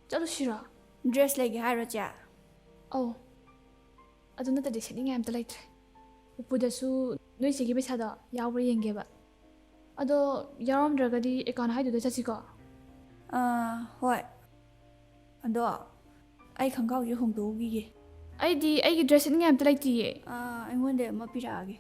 ꯆꯠꯂꯨꯁꯤꯔꯣ? ꯗ꯭ꯔꯦꯁ ꯂꯩꯒꯦ ꯍꯥꯏꯔꯣ ꯆꯦ? ꯑꯧ꯫ ꯑꯗꯨ ꯅꯠꯇꯗꯤ ꯁꯦꯠꯅꯤꯡꯉꯥꯏ ꯑꯝꯇ ꯂꯩꯇ꯭ꯔꯦ꯫ ꯎꯄꯨꯗꯁꯨ ꯅꯣꯏ ꯆꯦꯒꯤ ꯄꯩꯁꯥꯗꯣ ꯌꯥꯎꯕ꯭ꯔꯥ ꯌꯦꯡꯒꯦꯕ꯫ ꯑꯗꯣ ꯌꯥꯎꯔꯝꯗ꯭ꯔꯒꯗꯤ ꯑꯦꯀꯥꯎꯟ ꯍꯥꯏꯗꯨꯗ ꯆꯠꯁꯤꯀꯣ꯫ ꯑꯥ, ꯍꯣꯏ꯫ ꯑꯗꯣ ꯑꯩ ꯈꯣꯡꯒ꯭ꯔꯥꯎꯁꯦ ꯍꯣꯡꯗꯣꯛꯎꯈꯤꯒꯦ꯫ ꯑꯩꯗꯤ ꯑꯩꯒꯤ ꯗ꯭ꯔꯦꯁ ꯁꯦꯠꯅꯤꯡꯉꯥꯏ ꯑꯝꯇ ꯂꯩꯇꯤꯌꯦ꯫ ꯑꯥ, ꯑꯩꯉꯣꯟꯗ ꯑꯃ ꯄꯤꯔꯛꯑꯒꯦ꯫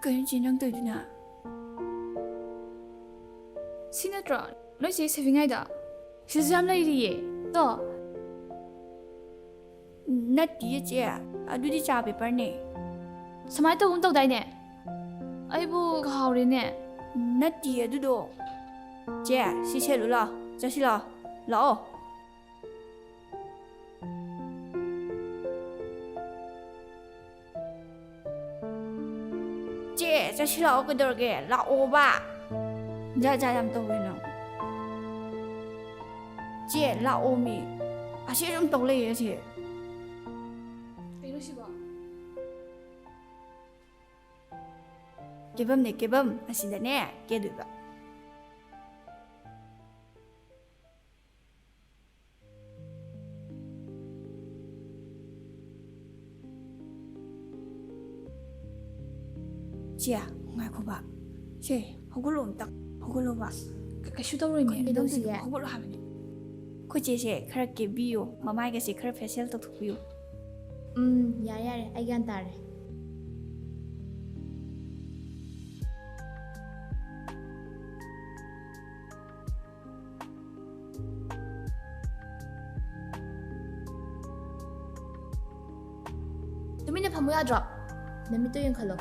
ꯀꯩꯅꯣ ꯆꯦ ꯅꯪ ꯇꯧꯔꯤꯗꯨꯅ? ꯁꯤ ꯅꯠꯇ꯭ꯔꯣ ꯅꯣꯏ ꯆꯦ ꯁꯦꯚꯤꯡ ꯍꯥꯏꯗꯣ? ꯁꯤꯁꯨ ꯌꯥꯝ ꯂꯩꯔꯤꯌꯦ꯫ ꯇꯣ꯫ ꯅꯠꯇꯤꯌꯦ ꯆꯦ, ꯑꯗꯨꯗꯤ ꯆꯥ ꯄꯦꯄꯔꯅꯦ꯫ ꯁꯨꯃꯥꯏꯅ ꯇꯧꯒꯨꯝ ꯇꯧꯗꯥꯏꯅꯦ? ꯑꯩꯕꯨ ꯀꯥꯎꯔꯦꯅꯦ꯫ ꯅꯠꯇꯤꯌꯦ ꯑꯗꯨꯗꯣ꯫ ꯆꯦ, ꯁꯤ ꯁꯦꯠꯂꯨ ꯂꯥꯎ, ꯆꯠꯁꯤ ꯂꯥꯎ, ꯂꯥꯛꯑꯣ꯫ ꯆꯦ, ꯆꯠꯁꯤ ꯂꯥꯛꯑꯣ, ꯀꯩꯗꯧꯔꯒꯦ? ꯂꯥꯛꯑꯣꯕ꯫ ꯖꯥꯠ ꯖꯥꯠ ꯌꯥꯝ ꯇꯧꯋꯦ ꯅꯪ꯫ ꯆꯦ, ꯂꯥꯛꯑꯣ ꯃꯤ꯫ ꯑꯁꯤ ꯑꯗꯨꯝ ꯇꯧ ꯂꯩꯌꯦ ꯑꯁꯤ꯫ ꯀꯩꯅꯣ ꯁꯤꯕꯣ? ꯀꯦꯕꯝꯅꯦ, ꯀꯦꯕꯝ꯫ ꯑꯁꯤꯗꯅꯦ ꯀꯦꯗꯣꯏꯕ꯫ ꯆꯦ, ꯉꯥꯏꯈꯣꯕ꯫ ꯁꯦ, ꯍꯧꯒꯠꯂꯣ ꯑꯝꯇ꯫ ꯍꯧꯒꯠꯂꯣꯕ꯫ ꯀ-, ꯀꯩꯁꯨ ꯇꯧꯔꯣꯏꯃꯤ꯫ ꯀꯩꯅꯣ ꯀꯩꯗꯧꯁꯤꯒꯦ? ꯅꯪ ꯍꯧꯒꯠꯂꯣ ꯍꯥꯏꯕꯅꯤ꯫ ꯑꯩꯈꯣꯏ ꯆꯦꯁꯦ ꯈꯔ ꯀꯦꯕꯤꯌꯣ, ꯃꯃꯥꯏꯒꯁꯦ ꯈꯔ ꯐꯦꯁꯤꯌꯦꯜ ꯇꯧꯊꯣꯛꯄꯤꯌꯣ꯫ ꯎꯝ, ꯌꯥꯔꯦ, ꯌꯥꯔꯦ, ꯑꯩ ꯒ꯭ꯌꯥꯟ ꯇꯥꯔꯦ꯫ ꯇꯨꯃꯤꯟꯅ ꯐꯝꯃꯨ ꯌꯥꯗ꯭ꯔꯣ? ꯅꯃꯤꯠꯇꯣ ꯌꯦꯡꯈꯠꯂꯣ꯫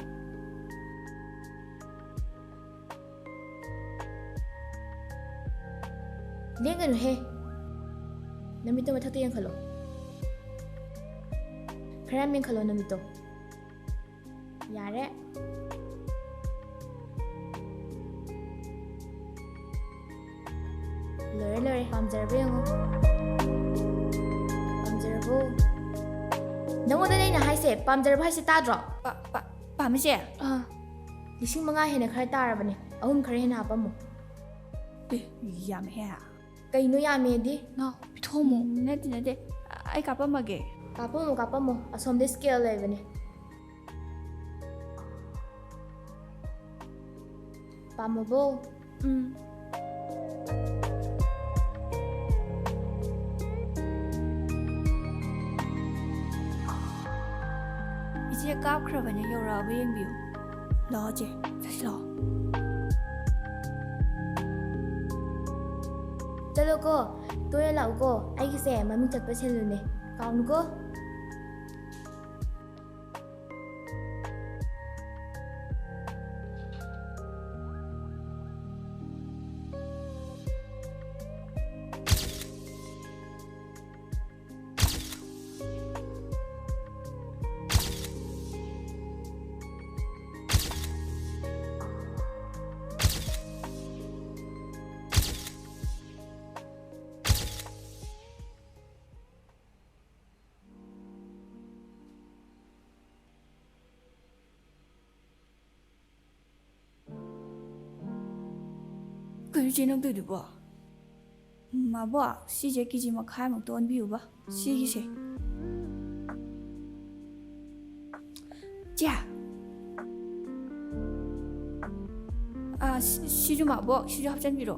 ꯂꯦꯡꯒꯅꯨꯍꯦ꯫ ꯅꯃꯤꯠꯇꯣ ꯃꯊꯛꯇ ꯌꯦꯡꯈꯠꯂꯣ꯫ ꯈꯔ ꯌꯥꯝ ꯌꯦꯡꯈꯠꯂꯣ ꯅꯃꯤꯠꯇꯣ꯫ ꯌꯥꯔꯦ꯫ ꯂꯣꯏꯔꯦ, ꯂꯣꯏꯔꯦ꯫ ꯄꯥꯝꯖꯔꯕ ꯌꯦꯡꯉꯣ꯫ ꯄꯥꯝꯖꯔꯕꯣ? ꯅꯪꯉꯣꯟꯗꯅꯦ ꯑꯩꯅ ꯍꯥꯏꯁꯦ, ꯄꯥꯝꯖꯔꯕꯣ ꯍꯥꯏꯁꯦ ꯇꯥꯗ꯭ꯔꯣ? ꯄꯥ-, ꯄꯥ-, ꯄꯥꯝꯃꯤꯁꯦ? ꯑꯥ꯫ ꯂꯤꯁꯤꯡ ꯃꯉꯥ ꯍꯦꯟꯅ ꯈꯔ ꯇꯥꯔꯕꯅꯦ꯫ ꯑꯍꯨꯝ ꯈꯔ ꯍꯦꯟꯅ ꯍꯥꯞꯄꯝꯃꯣ꯫ ꯑꯦ, ꯌꯥꯝꯃꯦꯍꯦ꯫ ꯀꯩꯅꯣ ꯌꯥꯝꯃꯦꯗꯤ? ꯅꯥꯎ, ꯄꯤꯊꯣꯛꯑꯝꯃꯣ꯫ ꯅꯠꯇꯦ, ꯅꯠꯇꯦ꯫ ꯑꯩ ꯀꯥꯞꯄꯝꯃꯒꯦ꯫ ꯀꯥꯞꯄꯝꯃꯣ, ꯀꯥꯞꯄꯝꯃꯣ꯫ ꯑꯁꯣꯝꯗ scale ꯂꯩꯕꯅꯦ꯫ ꯄꯥꯝꯃꯕꯣ? ꯎꯝ꯫ ꯏꯆꯦ ꯀꯥꯞꯈ꯭ꯔꯕꯅꯦ, ꯌꯧꯔꯛꯑꯕ ꯌꯦꯡꯕꯤꯌꯨ꯫ ꯂꯥꯛꯑꯣ ꯆꯦ, ꯆꯠꯁꯤ ꯂꯥꯛꯑꯣ꯫ ꯆꯠꯂꯣꯀꯣ, ꯇꯣꯏꯅ ꯂꯥꯛꯎꯀꯣ, ꯑꯩꯒꯤꯁꯦ ꯃꯃꯤꯡ ꯆꯠꯄ ꯁꯦꯂꯨꯟꯅꯦ, ꯀꯥꯎꯅꯨꯀꯣ꯫ ꯀꯩꯅꯣ ꯆꯦ ꯅꯪ ꯇꯧꯔꯤꯗꯨꯕꯣ? ꯃꯥꯕꯣ, ꯁꯤꯁꯦ ꯀꯦ ꯖꯤ ꯃꯈꯥꯏꯃꯨꯛꯇ ꯑꯣꯟꯕꯤꯌꯨꯕ, ꯁꯤꯒꯤꯁꯦ꯫ ꯆꯦ! ꯑꯥ, ꯁꯤ-, ꯁꯤꯁꯨ ꯃꯥꯕꯣ, ꯁꯤꯁꯨ ꯍꯥꯞꯆꯤꯟꯕꯤꯔꯣ꯫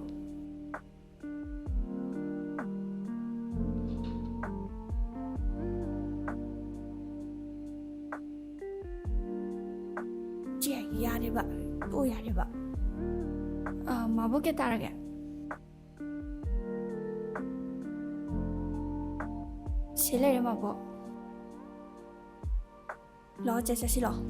ꯆꯦ, ꯌꯥꯔꯦꯕ꯫ ꯇꯣꯛꯑꯣ, ꯌꯥꯔꯦꯕ꯫ ꯑꯥ, ꯃꯥꯕꯣ ꯀꯌꯥ ꯇꯥꯔꯒꯦ? ꯁꯤ ꯂꯩꯔꯦ, ꯃꯥꯕꯣ꯫ ꯂꯥꯛꯑꯣ, ꯆꯦ, ꯆꯠꯁꯤ ꯂꯥꯛꯑꯣ꯫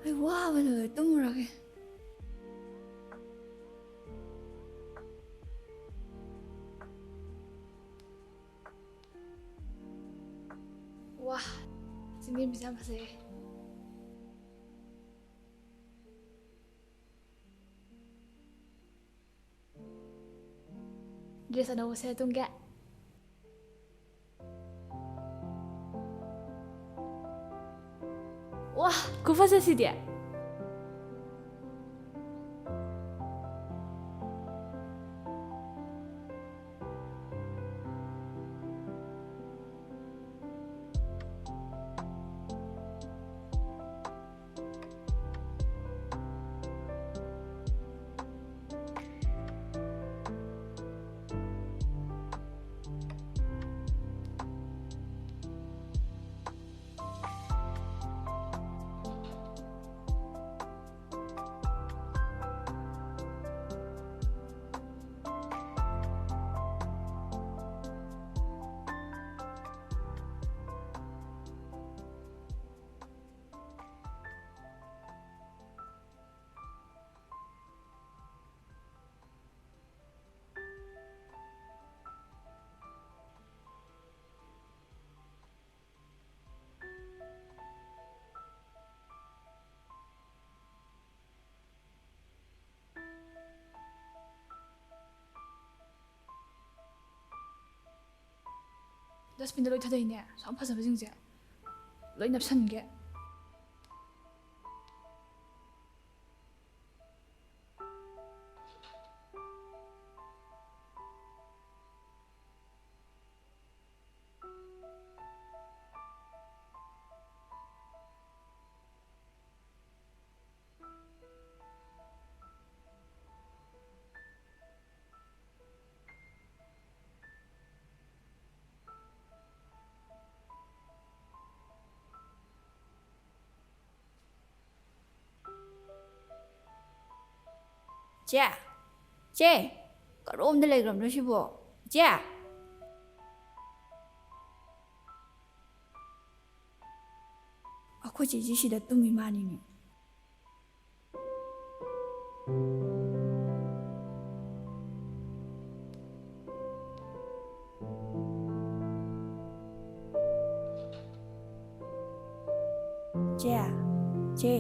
ꯑꯩ ꯋꯥꯕꯅ ꯂꯣꯏꯔꯦ, ꯇꯨꯝꯃꯨꯔꯒꯦ꯫ ꯋꯥ, ꯆꯤꯡꯂꯦꯝꯕꯤꯁꯦ ꯌꯥꯝ ꯐꯖꯩꯌꯦ꯫ Dress ꯑꯅꯧꯕ ꯁꯦꯠ ꯇꯨꯝꯒꯦ꯫ ꯋꯥ, ꯈꯨꯐꯖ ꯁꯤꯗꯤ꯫ Dustbinꯗ ꯂꯣꯏ ꯊꯥꯗꯩꯅꯦ, ꯁꯨꯝ ꯐꯖꯕꯁꯤꯡꯁꯦ ꯂꯣꯏ ꯅꯞꯁꯟꯒꯦ꯫ ꯆꯦ, ꯆꯦ, ꯀꯔꯣꯝꯗ ꯂꯩꯈ꯭ꯔꯕꯅꯣ ꯁꯤꯕꯣ? ꯏꯆꯦ! ꯑꯩꯈꯣꯏ ꯆꯦꯁꯤ ꯁꯤꯗ ꯇꯨꯝꯃꯤ ꯃꯥꯅꯤꯅꯦ꯫ ꯆꯦ, ꯆꯦ,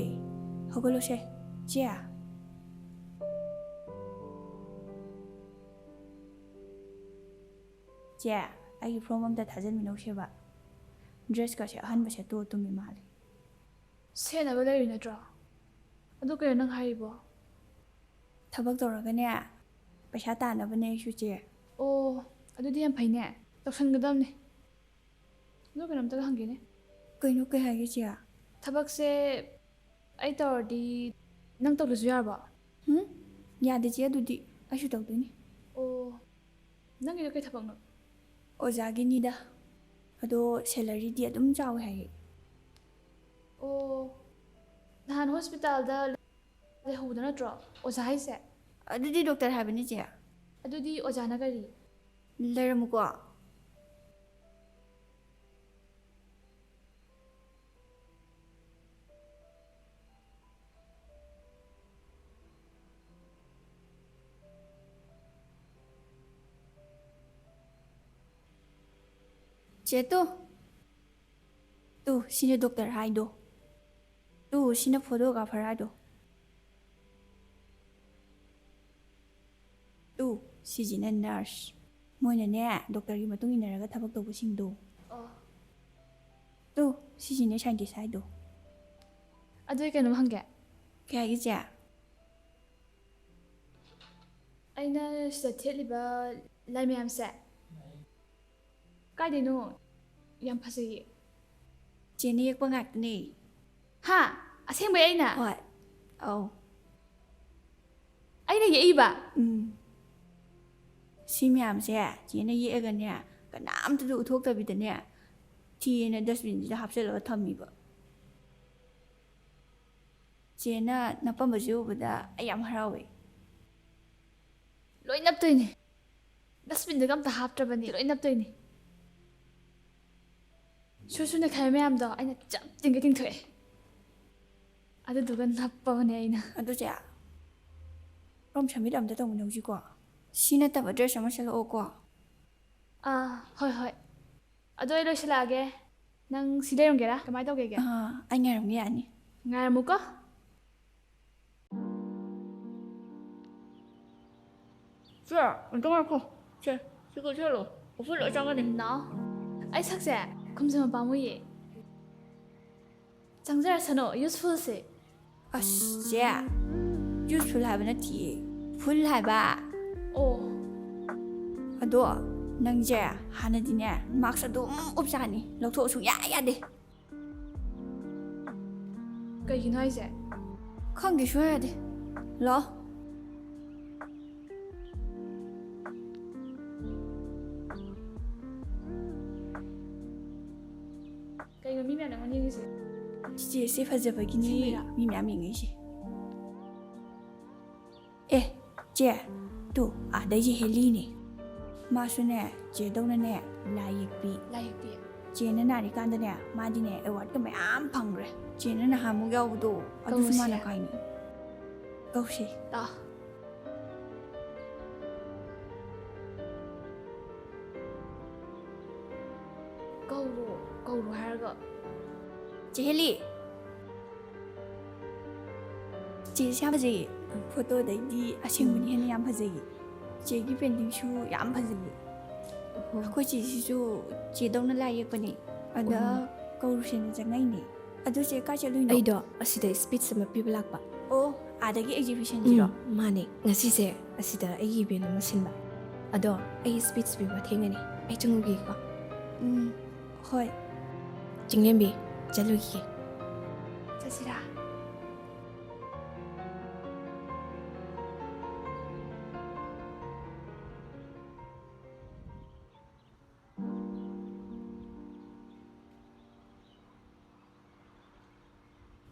ꯍꯧꯒꯠꯂꯣꯁꯦ, ꯆꯦ꯫ ꯆꯦ, ꯑꯩꯒꯤ ꯐꯣꯔꯝ ꯑꯝꯇ ꯊꯥꯖꯟꯃꯤꯟꯅꯧꯁꯦꯕ꯫ ꯗ꯭ꯔꯦꯁꯀꯁꯦ ꯑꯍꯟꯕ ꯁꯦꯠꯇꯣꯛꯑ ꯇꯨꯝꯃꯤ ꯃꯥꯜꯂꯦ꯫ ꯁꯦꯠꯅꯕ ꯂꯩꯔꯤ ꯅꯠꯇ꯭ꯔꯣ? ꯑꯗꯨ ꯀꯩꯅꯣ ꯅꯪ ꯍꯥꯏꯔꯤꯕꯣ? ꯊꯕꯛ ꯇꯧꯔꯒꯅꯦ, ꯄꯩꯁꯥ ꯇꯥꯟꯅꯕꯅꯦ ꯑꯩꯁꯨ, ꯆꯦ꯫ ꯑꯣ, ꯑꯗꯨꯗꯤ ꯌꯥꯝ ꯐꯩꯅꯦ꯫ ꯇꯧꯁꯟꯒꯗꯕꯅꯦ꯫ ꯑꯗꯨ ꯀꯩꯅꯣꯝꯇꯒ ꯍꯪꯒꯦꯅꯦ꯫ ꯀꯩꯅꯣ, ꯀꯩ ꯍꯥꯏꯒꯦ, ꯆꯦ? ꯊꯕꯛꯁꯦ ꯑꯩ ꯇꯧꯔꯗꯤ ꯅꯪ ꯇꯧꯗ꯭ꯔꯁꯨ ꯌꯥꯔꯕꯣ? ꯎꯝ, ꯌꯥꯗꯦ, ꯆꯦ, ꯑꯗꯨꯗꯤ ꯑꯩꯁꯨ ꯇꯧꯗꯣꯏꯅꯤ꯫ ꯑꯣ, ꯅꯪꯒꯤꯗꯣ ꯀꯩ ꯊꯕꯛꯅꯣ? ꯑꯣꯖꯥꯒꯤꯅꯤꯗ꯫ ꯑꯗꯣ ꯁꯦꯂꯔꯤꯗꯤ ꯑꯗꯨꯝ ꯆꯥꯎꯋꯦ ꯍꯥꯏꯌꯦ꯫ ꯑꯣ, ꯅꯍꯥꯟ ꯍꯣꯁꯄꯤꯇꯥꯜꯗ ꯂꯩꯍꯧꯕꯗꯣ ꯅꯠꯇ꯭ꯔꯣ ꯑꯣꯖꯥ ꯍꯥꯏꯁꯦ? ꯑꯗꯨꯗꯤ ꯗꯣꯛꯇꯔ ꯍꯥꯏꯕꯅꯤ, ꯆꯦ꯫ ꯑꯗꯨꯗꯤ ꯑꯣꯖꯥꯅ ꯀꯔꯤ? ꯂꯩꯔꯝꯃꯨꯀꯣ꯫ ꯆꯦ, ꯇꯨ꯫ ꯇꯨ, ꯁꯤꯅ ꯗꯣꯛꯇꯔ ꯍꯥꯏꯗꯣ꯫ ꯇꯨ, ꯁꯤꯅ ꯐꯣꯇꯣꯒ꯭ꯔꯥꯐꯔ ꯍꯥꯏꯗꯣ꯫ ꯇꯨ, ꯁꯤꯁꯤꯅ ꯅꯔꯁ꯫ ꯃꯣꯏꯅꯅꯦ, ꯗꯣꯛꯇꯔꯒꯤ ꯃꯇꯨꯡ ꯏꯟꯅꯔꯒ ꯊꯕꯛ ꯇꯧꯕꯁꯤꯡꯗꯣ꯫ ꯑꯣ꯫ ꯇꯨ, ꯁꯤꯁꯤꯅꯦ ꯁꯥꯏꯟꯇꯤꯁ ꯍꯥꯏꯗꯣ꯫ ꯑꯗꯨ ꯑꯩ ꯀꯩꯅꯣꯝ ꯍꯪꯒꯦ꯫ ꯀꯩ ꯍꯥꯏꯒꯦ, ꯆꯦ? ꯑꯩꯅ ꯁꯤꯗ ꯊꯦꯠꯂꯤꯕ ꯂꯥꯏ ꯃꯌꯥꯝꯁꯦ ꯀꯥꯏꯗꯩꯅꯣ? ꯌꯥꯝ ꯐꯖꯩꯌꯦ꯫ ꯆꯦꯅ ꯌꯦꯛꯄ ꯉꯥꯛꯇꯅꯦ꯫ ꯍꯥ? ꯑꯁꯦꯡꯕꯩ ꯑꯩꯅ? ꯍꯣꯏ꯫ ꯑꯧ꯫ ꯑꯩꯅ ꯌꯦꯛꯏꯕ? ꯎꯝ꯫ ꯁꯤ ꯃꯌꯥꯝꯁꯦ ꯆꯦꯅ ꯌꯦꯛꯑꯒꯅꯦ, ꯀꯅꯥꯝꯇꯗ ꯎꯠꯊꯣꯛꯇꯕꯤꯗꯅꯦ, ꯆꯦꯅ ꯗꯁꯕꯤꯟꯁꯤꯗ ꯍꯥꯞꯆꯤꯜꯂꯒ ꯊꯝꯃꯤꯕ꯫ ꯆꯦꯅ ꯅꯞꯄꯝꯕꯁꯦ ꯎꯕꯗ ꯑꯩ ꯌꯥꯝ ꯍꯔꯥꯎꯋꯦ꯫ ꯂꯣꯏ ꯅꯞꯇꯣꯏꯅꯦ꯫ ꯗꯁꯕꯤꯟꯗꯒ ꯑꯝꯇ ꯍꯥꯞꯇ꯭ꯔꯕꯅꯤ, ꯂꯣꯏ ꯅꯞꯇꯣꯏꯅꯦ꯫ ꯁꯨ ꯁꯨ ꯅꯩꯈꯥꯏꯕ ꯃꯌꯥꯝꯗꯣ ꯑꯩꯅ ꯆꯞ ꯇꯤꯡꯒꯩ ꯇꯤꯡꯊꯣꯛꯑꯦ꯫ ꯑꯗꯨꯗꯨꯒ ꯅꯞꯄꯕꯅꯦ ꯑꯩꯅ꯫ ꯑꯗꯨ ꯆꯦ, ꯄ꯭ꯔꯣꯝ ꯁꯕꯃꯤꯠ ꯑꯝꯇ ꯇꯧꯃꯤꯟꯅꯧꯁꯤꯀꯣ꯫ ꯁꯤ ꯅꯠꯇꯕ ꯗ꯭ꯔꯦꯁ ꯑꯃ ꯁꯦꯠꯂꯛꯑꯣꯀꯣ꯫ ꯑꯥ, ꯍꯣꯏ, ꯍꯣꯏ꯫ ꯑꯗꯣ ꯑꯩ ꯂꯣꯏꯁꯤꯜꯂꯛꯑꯒꯦ꯫ ꯅꯪ ꯁꯤ ꯂꯩꯔꯝꯒꯦꯔꯥ? ꯀꯃꯥꯏꯅ ꯇꯧꯒꯦꯒꯦ? ꯑꯥ, ꯑꯩ ꯉꯥꯏꯔꯝꯒꯦ, ꯌꯥꯅꯤ꯫ ꯉꯥꯏꯔꯝꯃꯨꯀꯣ꯫ ꯁꯦ, ꯑꯝꯇ ꯉꯥꯏꯈꯣ꯫ ꯁꯦ, ꯁꯤ ꯀꯛꯊꯠꯂꯣ꯫ ꯎꯐꯨꯜ ꯂꯣꯏ ꯆꯪꯒꯅꯤ꯫ ꯅꯥꯎ, ꯑꯩ ꯁꯛꯁꯦ ꯈꯨꯝꯖꯤꯟꯕ ꯄꯥꯝꯃꯨꯏꯌꯦ꯫ ꯆꯪꯖꯔꯁꯅꯨ, useful ꯁꯦ꯫ ꯑꯁ, ꯆꯦ, useful ꯍꯥꯏꯕ ꯅꯠꯇꯤꯌꯦ, full ꯍꯥꯏꯕ꯫ ꯑꯣ꯫ ꯑꯗꯣ ꯅꯪꯁꯦ ꯍꯥꯟꯅꯗꯤꯅꯦ mask ꯑꯗꯨꯝ ꯎꯞꯆꯥꯅꯤ, ꯂꯧꯊꯣꯛꯑꯣ ꯁꯨꯡꯌꯥ ꯌꯥꯗꯦ꯫ ꯀꯩꯒꯤꯅꯣ ꯍꯥꯏꯁꯦ? ꯈꯪꯗꯦ, ꯁꯨꯡꯌꯥ ꯌꯥꯗꯦ꯫ ꯂꯥꯛꯑꯣ꯫ ꯀꯩꯅꯣ ꯃꯤ ꯃꯌꯥꯝꯅ ꯑꯩꯉꯣꯟꯗ ꯌꯦꯡꯉꯤꯁꯦ? ꯆꯤꯆꯦꯁꯦ ꯐꯖꯕꯒꯤꯅꯦ ꯑꯁꯦꯡꯕꯩꯔꯥ? ꯃꯤ ꯃꯌꯥꯝ ꯌꯦꯡꯉꯛꯏꯁꯦ꯫ ꯑꯦ, ꯆꯦ, ꯇꯨ, ꯑꯥꯗꯩꯁꯦ ꯍꯦꯂꯤꯅꯦ꯫ ꯃꯥꯁꯨꯅꯦ, ꯆꯦꯗꯧꯅꯅꯦ, ꯂꯥꯏ ꯌꯦꯛꯄꯤ꯫ ꯂꯥꯏ ꯌꯦꯛꯄꯤ? ꯆꯦꯅ ꯅꯥꯔꯤꯀꯥꯟꯗꯅꯦ, ꯃꯥꯗꯤꯅꯦ, awardꯀ ꯃꯌꯥꯝ ꯐꯪꯈ꯭ꯔꯦ꯫ ꯆꯦꯅ ꯅꯍꯥꯟꯃꯨꯛ ꯌꯥꯎꯕꯗꯣ, ꯑꯗꯨꯁꯨ ꯀꯧꯔꯨꯁꯦ꯫ ꯃꯥꯅ ꯀꯥꯏꯅꯤ꯫ ꯀꯧꯁꯦ꯫ ꯇꯥ꯫ ꯀꯧꯔꯣ, ꯀꯧꯔꯣ ꯍꯥꯏꯔꯒ꯫ ꯆꯦ ꯍꯦꯂꯤ꯫ ꯆꯦꯁꯦ ꯌꯥꯝ ꯐꯖꯩꯌꯦ꯫ ꯐꯣꯇꯣꯗꯩꯗꯤ ꯑꯁꯦꯡꯕꯅ ꯍꯦꯟꯅ ꯌꯥꯝ ꯐꯖꯩꯌꯦ꯫ ꯆꯦꯒꯤ paintingꯁꯨ ꯌꯥꯝ ꯐꯖꯩꯌꯦ꯫ ꯑꯣꯍꯣ꯫ ꯑꯩꯈꯣꯏ ꯆꯦꯁꯤꯁꯨ ꯆꯦꯗꯧꯅ ꯂꯥꯏ ꯌꯦꯛꯄꯅꯦ꯫ ꯑꯗ ꯑꯣ꯫ ꯀꯧꯔꯨꯁꯦꯅ ꯆꯪꯉꯛꯏꯅꯦ꯫ ꯑꯗꯨ ꯆꯦ ꯀꯥꯏ ꯆꯠꯂꯨꯏꯅꯣ? ꯑꯩꯗꯣ ꯑꯁꯤꯗ speech ꯑꯃ ꯄꯤꯕ ꯂꯥꯛꯄ꯫ ꯑꯣ, ꯑꯥꯗꯒꯤ exhibitionꯁꯤꯔꯣ? ꯎꯝ, ꯃꯥꯅꯦ꯫ ꯉꯁꯤꯁꯦ ꯑꯁꯤꯗ ꯑꯩꯒꯤ event ꯑꯃ ꯁꯤꯟꯕ꯫ ꯑꯗꯣ ꯑꯩ speech ꯄꯤꯕ ꯊꯦꯡꯉꯅꯤ꯫ ꯑꯩ ꯆꯪꯉꯨꯒꯦꯀꯣ꯫ ꯎꯝ, ꯍꯣꯏ꯫ ꯆꯤꯡꯂꯦꯝꯕꯤ, ꯆꯠꯂꯨꯈꯤꯒꯦ꯫ ꯆꯠꯁꯤꯔꯥ?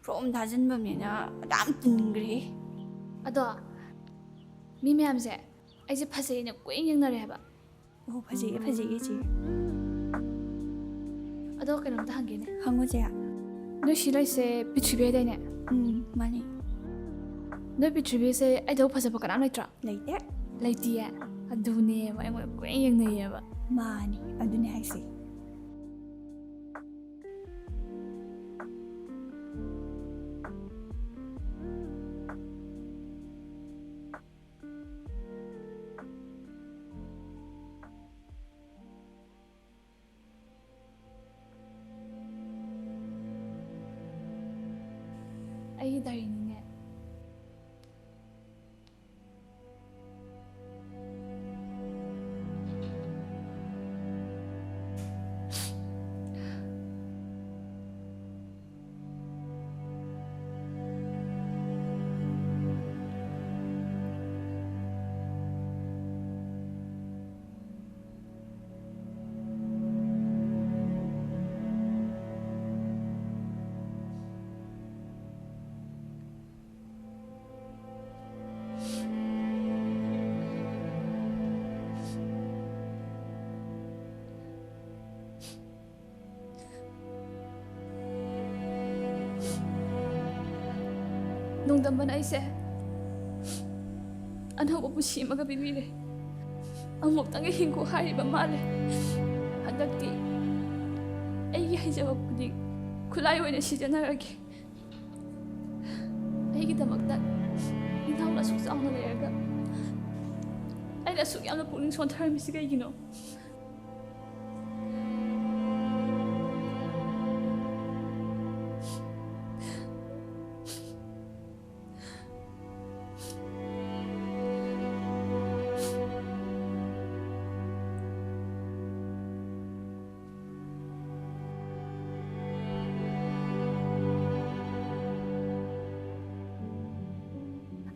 Form ꯊꯥꯖꯤꯟꯐꯝꯅꯦꯅ ꯑꯗꯥꯝ ꯇꯤꯟꯈ꯭ꯔꯦ꯫ ꯑꯗꯣ ꯃꯤ ꯃꯌꯥꯝꯁꯦ ꯑꯩꯁꯦ ꯐꯖꯩꯅ ꯀꯣꯏꯌꯦꯡ ꯌꯦꯡꯅꯔꯦ ꯍꯥꯏꯕ꯫ ꯑꯣ, ꯐꯖꯩꯌꯦ, ꯐꯖꯩꯌꯦ, ꯆꯦ꯫ ꯑꯗꯣ ꯀꯩꯅꯣꯝꯇ ꯍꯪꯒꯦꯅꯦ꯫ ꯍꯪꯉꯣ, ꯆꯦ꯫ ꯅꯣꯏ ꯁꯤ ꯂꯩꯁꯦ ꯄ꯭ꯔꯤꯊꯤꯕꯤ ꯍꯥꯏꯗꯥꯏꯅꯦ? ꯎꯝ, ꯃꯥꯅꯦ꯫ ꯅꯣꯏ ꯄ꯭ꯔꯤꯊꯤꯕꯤꯁꯦ ꯑꯩꯗꯧ ꯐꯖꯕ ꯀꯅꯥꯝ ꯂꯩꯇ꯭ꯔꯣ? ꯂꯩꯇꯦ꯫ ꯂꯩꯇꯤꯌꯦ? ꯑꯗꯨꯅꯦꯕ, ꯑꯩꯉꯣꯟꯗ ꯀꯣꯏꯌꯦꯡ ꯌꯦꯡꯅꯩꯌꯦꯕ꯫ ꯃꯥꯅꯤ, ꯑꯗꯨꯅꯦ ꯍꯥꯏꯁꯦ꯫ ꯑꯩꯒꯤ ꯗꯥꯏꯔꯤꯅꯤꯅꯦ꯫ ꯅꯣꯡꯗꯝꯕꯅ ꯑꯩꯁꯦ ꯑꯅꯧꯕ ꯄꯨꯟꯁꯤ ꯑꯃꯒ ꯄꯤꯕꯤꯔꯦ꯫ ꯑꯃꯨꯛꯇꯪꯒ ꯍꯤꯡꯈꯣ ꯍꯥꯏꯔꯤꯕ ꯃꯥꯜꯂꯦ꯫ ꯍꯟꯗꯛꯇꯤ ꯑꯩꯒꯤ ꯍꯩꯖꯕ ꯈꯨꯗꯤꯡ ꯈꯨꯠꯂꯥꯏ ꯑꯣꯏꯅ ꯁꯤꯖꯤꯟꯅꯔꯒꯦ꯫ ꯑꯩꯒꯤꯗꯃꯛꯇ ꯏꯅꯥꯎꯅ ꯑꯁꯨꯛ ꯆꯥꯎꯅ ꯂꯩꯔꯒ ꯑꯩꯅ ꯑꯁꯨꯛ ꯌꯥꯝꯅ ꯄꯨꯛꯅꯤꯡ ꯁꯣꯟꯊꯔꯝꯃꯤꯁꯤ ꯀꯩꯒꯤꯅꯣ?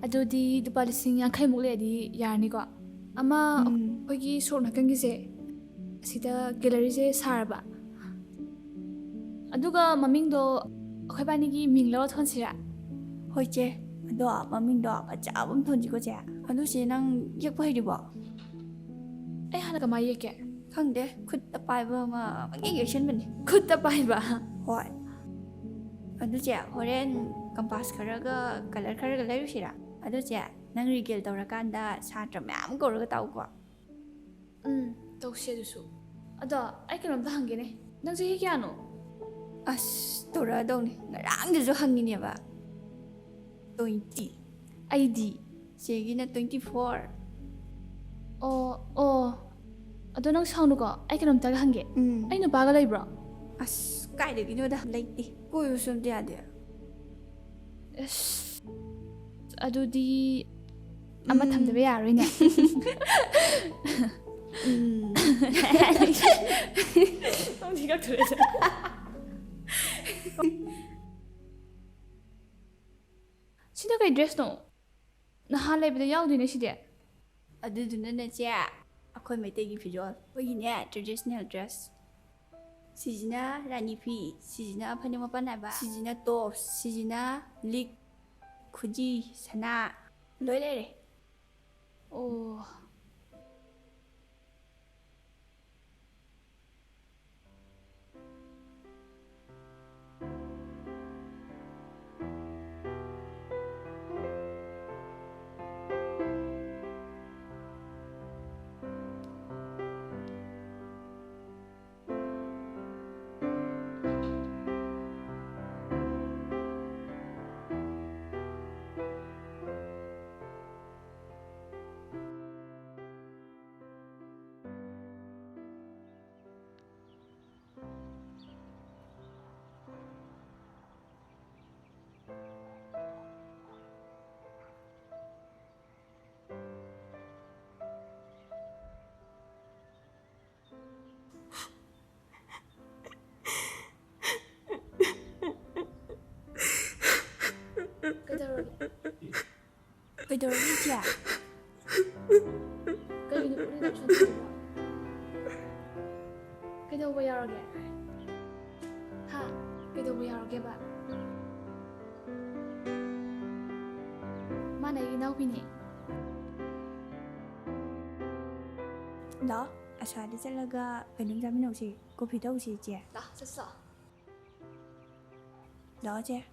ꯑꯗꯨꯗꯤ ꯂꯨꯄꯥ ꯂꯤꯁꯤꯡ ꯌꯥꯡꯈꯩꯃꯨꯛ ꯂꯩꯔꯗꯤ ꯌꯥꯔꯅꯤꯀꯣ? ꯑꯃ ꯎꯝ꯫ ꯑꯩꯈꯣꯏꯒꯤ ꯁꯣꯔꯣꯛ ꯅꯥꯀꯟꯒꯤꯁꯦ, ꯑꯁꯤꯗ ꯒꯦꯂꯔꯤꯁꯦ ꯁꯥꯔꯕ꯫ ꯑꯗꯨꯒ ꯃꯃꯤꯡꯗꯣ ꯑꯩꯈꯣꯏꯕꯥꯅꯤꯒꯤ ꯃꯤꯡ ꯂꯧꯔ ꯊꯣꯟꯁꯤꯔꯥ? ꯍꯣꯏ ꯆꯦ, ꯑꯗꯣ ꯃꯃꯤꯡꯗꯣ ꯐꯖꯕ ꯑꯃ ꯊꯣꯟꯁꯤꯀꯣ ꯆꯦ꯫ ꯑꯗꯨ ꯆꯦ, ꯅꯪ ꯌꯦꯛꯄ ꯍꯩꯔꯤꯕꯣ? ꯑꯩ ꯍꯥꯟꯅ ꯀꯃꯥꯏ ꯌꯦꯛꯀꯦ? ꯈꯪꯗꯦ, ꯈꯨꯠꯇ ꯄꯥꯏꯕ ꯑꯃ ꯄꯪꯌꯦꯛ ꯌꯦꯛꯁꯟꯕꯅꯤ꯫ ꯈꯨꯠꯇ ꯄꯥꯏꯕ? ꯍꯣꯏ꯫ ꯑꯗꯨ ꯆꯦ, ꯍꯣꯔꯦꯟ ꯀꯝꯄꯥꯁ ꯈꯔꯒ ꯀꯂꯔ ꯈꯔꯒ ꯂꯩꯔꯨꯁꯤꯔꯥ? ꯑꯗꯨ ꯆꯦ, ꯅꯪ ꯔꯤꯒꯦꯜ ꯇꯧꯔꯀꯥꯟꯗ ꯁꯥꯇ꯭ꯔ ꯃꯌꯥꯝ ꯀꯧꯔꯒ ꯇꯥꯛꯎꯀꯣ꯫ ꯎꯝ, ꯇꯧꯁꯦ ꯑꯗꯨꯁꯨ꯫ ꯑꯗꯣ ꯑꯩ ꯀꯩꯅꯣꯝꯇ ꯍꯪꯒꯦꯅꯦ꯫ ꯅꯪ ꯆꯍꯤ ꯀꯌꯥꯅꯣ? ꯑꯁ, ꯇꯧꯔꯛꯑꯗꯧꯅꯤ꯫ ꯉꯔꯥꯡꯗꯁꯨ ꯍꯪꯉꯤꯅꯦꯕ꯫ Twenty꯫ ꯑꯩꯗꯤ? ꯆꯦꯒꯤꯅ twenty four꯫ ꯑꯣ, ꯑꯣ꯫ ꯑꯗꯣ ꯅꯪ ꯁꯥꯎꯅꯨꯀꯣ, ꯑꯩ ꯀꯩꯅꯣꯝꯇꯒ ꯍꯪꯒꯦ꯫ ꯎꯝ꯫ ꯑꯩ ꯅꯨꯄꯥꯒ ꯂꯩꯕ꯭ꯔꯣ? ꯑꯁ, ꯀꯥꯏꯗꯒꯤꯅꯣꯗ, ꯂꯩꯇꯦ꯫ ꯀꯣꯏꯕꯁꯨ ꯑꯝꯇ ꯌꯥꯗꯦ꯫ ꯑꯁ, ꯑꯗꯨꯗꯤ ꯑꯃ ꯎꯝ꯫ ꯊꯝꯗꯕ ꯌꯥꯔꯣꯏꯅꯦ꯫ ꯎꯝ꯫ ꯅꯣꯡꯊꯤ ꯀꯛꯊꯣꯔꯛꯑꯦ꯫ ꯁꯤꯅ ꯀꯩ dressꯅꯣ? ꯅꯍꯥꯟ ꯂꯩꯕꯗ ꯌꯥꯎꯗꯣꯏꯅꯦ ꯁꯤꯗꯤ꯫ ꯑꯗꯨꯗꯨꯅꯅꯦ ꯆꯦ, ꯑꯩꯈꯣꯏ ꯃꯩꯇꯩꯒꯤ ꯐꯤꯖꯣꯜ, ꯑꯩꯈꯣꯏꯒꯤꯅꯦ traditional dress꯫ ꯁꯤꯁꯤꯅ ꯔꯥꯅꯤ ꯐꯤ, ꯁꯤꯁꯤꯅ ꯐꯅꯦꯛ ꯃꯄꯥꯟ ꯅꯥꯏꯕ, ꯁꯤꯁꯤꯅ tops, ꯁꯤꯁꯤꯅ ꯂꯤꯛ, ꯈꯨꯖꯤ, ꯁꯅꯥ, ꯂꯣꯏ ꯂꯩꯔꯦ꯫ ꯑꯣ꯫ ꯀꯩꯗꯧꯔꯒꯦ? ꯀꯩꯗꯧꯔꯒꯦ, ꯏꯆꯦ? ꯀꯩꯒꯤꯅꯣ ꯄꯨꯛꯅꯤꯡ ꯑꯗꯨꯛ ꯁꯣꯟꯊꯔꯤꯗꯨꯕꯣ? ꯀꯩꯗꯧꯕ ꯌꯥꯎꯔꯒꯦ? ꯍꯥ? ꯀꯩꯗꯧꯕ ꯌꯥꯎꯔꯒꯦꯕ? ꯃꯥꯅ ꯑꯩꯒꯤ ꯏꯅꯥꯎꯄꯤꯅꯦ꯫ ꯂꯥꯛꯑꯣ, ꯑꯁ꯭ꯋꯥꯏꯗ ꯆꯠꯂꯒ ꯀꯩꯅꯣꯝ ꯆꯥꯃꯤꯟꯅꯧꯁꯤ, ꯀꯣꯐꯤ ꯊꯛꯎꯁꯤ, ꯏꯆꯦ꯫ ꯂꯥꯛꯑꯣ, ꯆꯠꯁꯤ ꯂꯥꯛꯑꯣ꯫ ꯂꯥꯛꯑꯣ, ꯆꯦ꯫